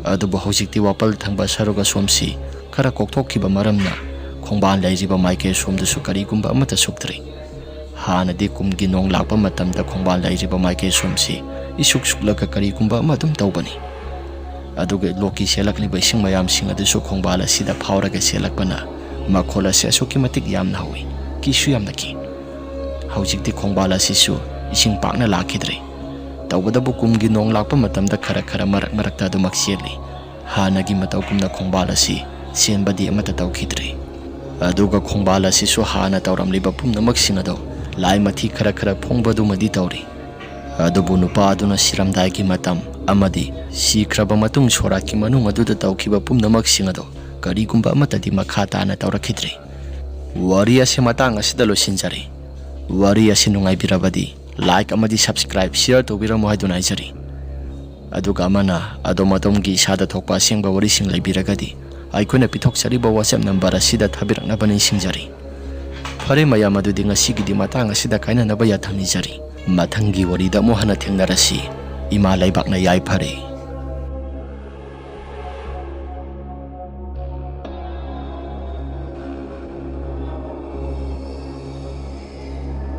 ꯑꯗꯨꯕꯨ ꯍꯧꯖꯤꯛꯇꯤ ꯋꯥꯄꯜ ꯊꯪꯕ ꯁꯔꯨꯛ ꯑꯁꯣꯝꯁꯤ ꯈꯔ ꯀꯣꯛꯊꯣꯛꯈꯤꯕ ꯃꯔꯝꯅ ꯈꯣꯡꯕꯥꯜ ꯂꯩꯔꯤꯕ ꯃꯥꯏꯀꯩ ꯁꯣꯝꯗꯁꯨ ꯀꯔꯤꯒꯨꯝꯕ ꯑꯃꯠꯇ ꯁꯨꯛꯇ꯭ꯔꯤ꯫ ꯍꯥꯟꯅꯗꯤ ꯀꯨꯝꯒꯤ ꯅꯣꯡ ꯂꯥꯛꯄ ꯃꯇꯝꯗ ꯈꯣꯡꯕꯥꯜ ꯂꯩꯔꯤꯕ ꯃꯥꯏꯀꯩ ꯁꯣꯝꯁꯤ ꯏꯁꯨꯛ ꯁꯨꯛꯂꯒ ꯀꯔꯤꯒꯨꯝꯕ ꯑꯃ ꯑꯗꯨꯝ ꯇꯧꯕꯅꯤ꯫ ꯑꯗꯨꯒ ꯂꯣꯛꯀꯤ ꯆꯦꯜꯂꯛꯂꯤꯕ ꯏꯁꯤꯡ ꯃꯌꯥꯝꯁꯤꯡ ꯑꯗꯨꯁꯨ ꯈꯣꯡꯕꯥꯜ ꯑꯁꯤꯗ ꯐꯥꯎꯔꯒ ꯆꯦꯜꯂꯛꯄꯅ ꯃꯈꯣꯜ ꯑꯁꯤ ꯑꯁꯨꯛꯀꯤ ꯃꯇꯤꯛ ꯌꯥꯝꯅ ꯍꯧꯏ, ꯀꯤꯁꯨ ꯌꯥꯝꯅ ꯀꯤ꯫ ꯍꯧꯖꯤꯛꯇꯤ ꯈꯣꯡꯕꯥꯜ ꯑꯁꯤꯁꯨ ꯏꯁꯤꯡ ꯄꯥꯛꯅ ꯂꯥꯛꯈꯤꯗ꯭ꯔꯦ꯫ ꯇꯧꯕꯇꯕꯨ ꯀꯨꯝꯒꯤ ꯅꯣꯡ ꯂꯥꯛꯄ ꯃꯇꯝꯗ ꯈꯔ ꯈꯔ ꯃꯔꯛ ꯃꯔꯛꯇ ꯑꯗꯨꯃꯛ ꯆꯦꯜꯂꯤ꯫ ꯍꯥꯟꯅꯒꯤ ꯃꯇꯧꯒꯨꯝꯅ ꯈꯣꯡꯕꯥꯜ ꯑꯁꯤ ꯆꯦꯟꯕꯗꯤ ꯑꯃꯠꯇ ꯇꯧꯈꯤꯗ꯭ꯔꯦ꯫ ꯑꯗꯨꯒ ꯈꯣꯡꯕꯥꯜ ꯑꯁꯤꯁꯨ ꯍꯥꯟꯅ ꯇꯧꯔꯝꯂꯤꯕ ꯄꯨꯝꯅꯃꯛꯁꯤꯡ ꯑꯗꯣ ꯂꯥꯏ ꯃꯊꯤ ꯈꯔ ꯈꯔ ꯐꯣꯡꯕꯗꯨꯃꯗꯤ ꯇꯧꯔꯤ꯫ ꯑꯗꯨꯕꯨ ꯅꯨꯄꯥ ꯑꯗꯨꯅ ꯁꯤꯔꯝꯗꯥꯏꯒꯤ ꯃꯇꯝ ꯑꯃꯗꯤ ꯁꯤꯈ꯭ꯔꯕ ꯃꯇꯨꯡ ꯁꯣꯔꯥꯠꯀꯤ ꯃꯅꯨꯡ ꯑꯗꯨꯗ ꯇꯧꯈꯤꯕ ꯄꯨꯝꯅꯃꯛꯁꯤꯡ ꯑꯗꯣ ꯀꯔꯤꯒꯨꯝꯕ ꯑꯃꯠꯇꯗꯤ ꯃꯈꯥ ꯇꯥꯅ ꯇꯧꯔꯛꯈꯤꯗ꯭ꯔꯦ꯫ ꯋꯥꯔꯤ ꯑꯁꯤ ꯃꯇꯥꯡ ꯑꯁꯤꯗ ꯂꯣꯏꯁꯤꯟꯖꯔꯦ꯫ ꯋꯥꯔꯤ ꯑꯁꯤ ꯅꯨꯡꯉꯥꯏꯕꯤꯔꯕꯗꯤ like ꯑꯃꯗꯤ subscribe, share ꯇꯧꯕꯤꯔꯝꯃꯨ ꯍꯥꯏꯗꯨꯅ ꯍꯥꯏꯖꯔꯤ꯫ ꯑꯗꯨꯒ ꯑꯃꯅ ꯑꯗꯣꯝ ꯑꯗꯣꯝꯒꯤ ꯏꯁꯥꯗ ꯊꯣꯛꯄ ꯑꯁꯦꯡꯕ ꯋꯥꯔꯤꯁꯤꯡ ꯂꯩꯕꯤꯔꯒꯗꯤ ꯑꯩꯈꯣꯏꯅ ꯄꯤꯊꯣꯛꯆꯔꯤꯕ WhatsApp number ꯑꯁꯤꯗ ꯊꯥꯕꯤꯔꯛꯅꯕ ꯅꯤꯡꯁꯤꯡꯖꯔꯤ꯫ ꯐꯔꯦ ꯃꯌꯥꯝ, ꯑꯗꯨꯗꯤ ꯉꯁꯤꯒꯤꯗꯤ ꯃꯇꯥꯡ ꯑꯁꯤꯗ ꯀꯥꯏꯅꯅꯕ ꯌꯥꯊꯪ ꯅꯤꯖꯔꯤ꯫ ꯃꯊꯪꯒꯤ ꯋꯥꯔꯤꯗ ꯑꯃꯨꯛ ꯍꯟꯅ ꯊꯦꯡꯅꯔꯁꯤ꯫ ꯏꯃꯥ ꯂꯩꯕꯥꯛꯅ ꯌꯥꯏꯐꯔꯦ꯫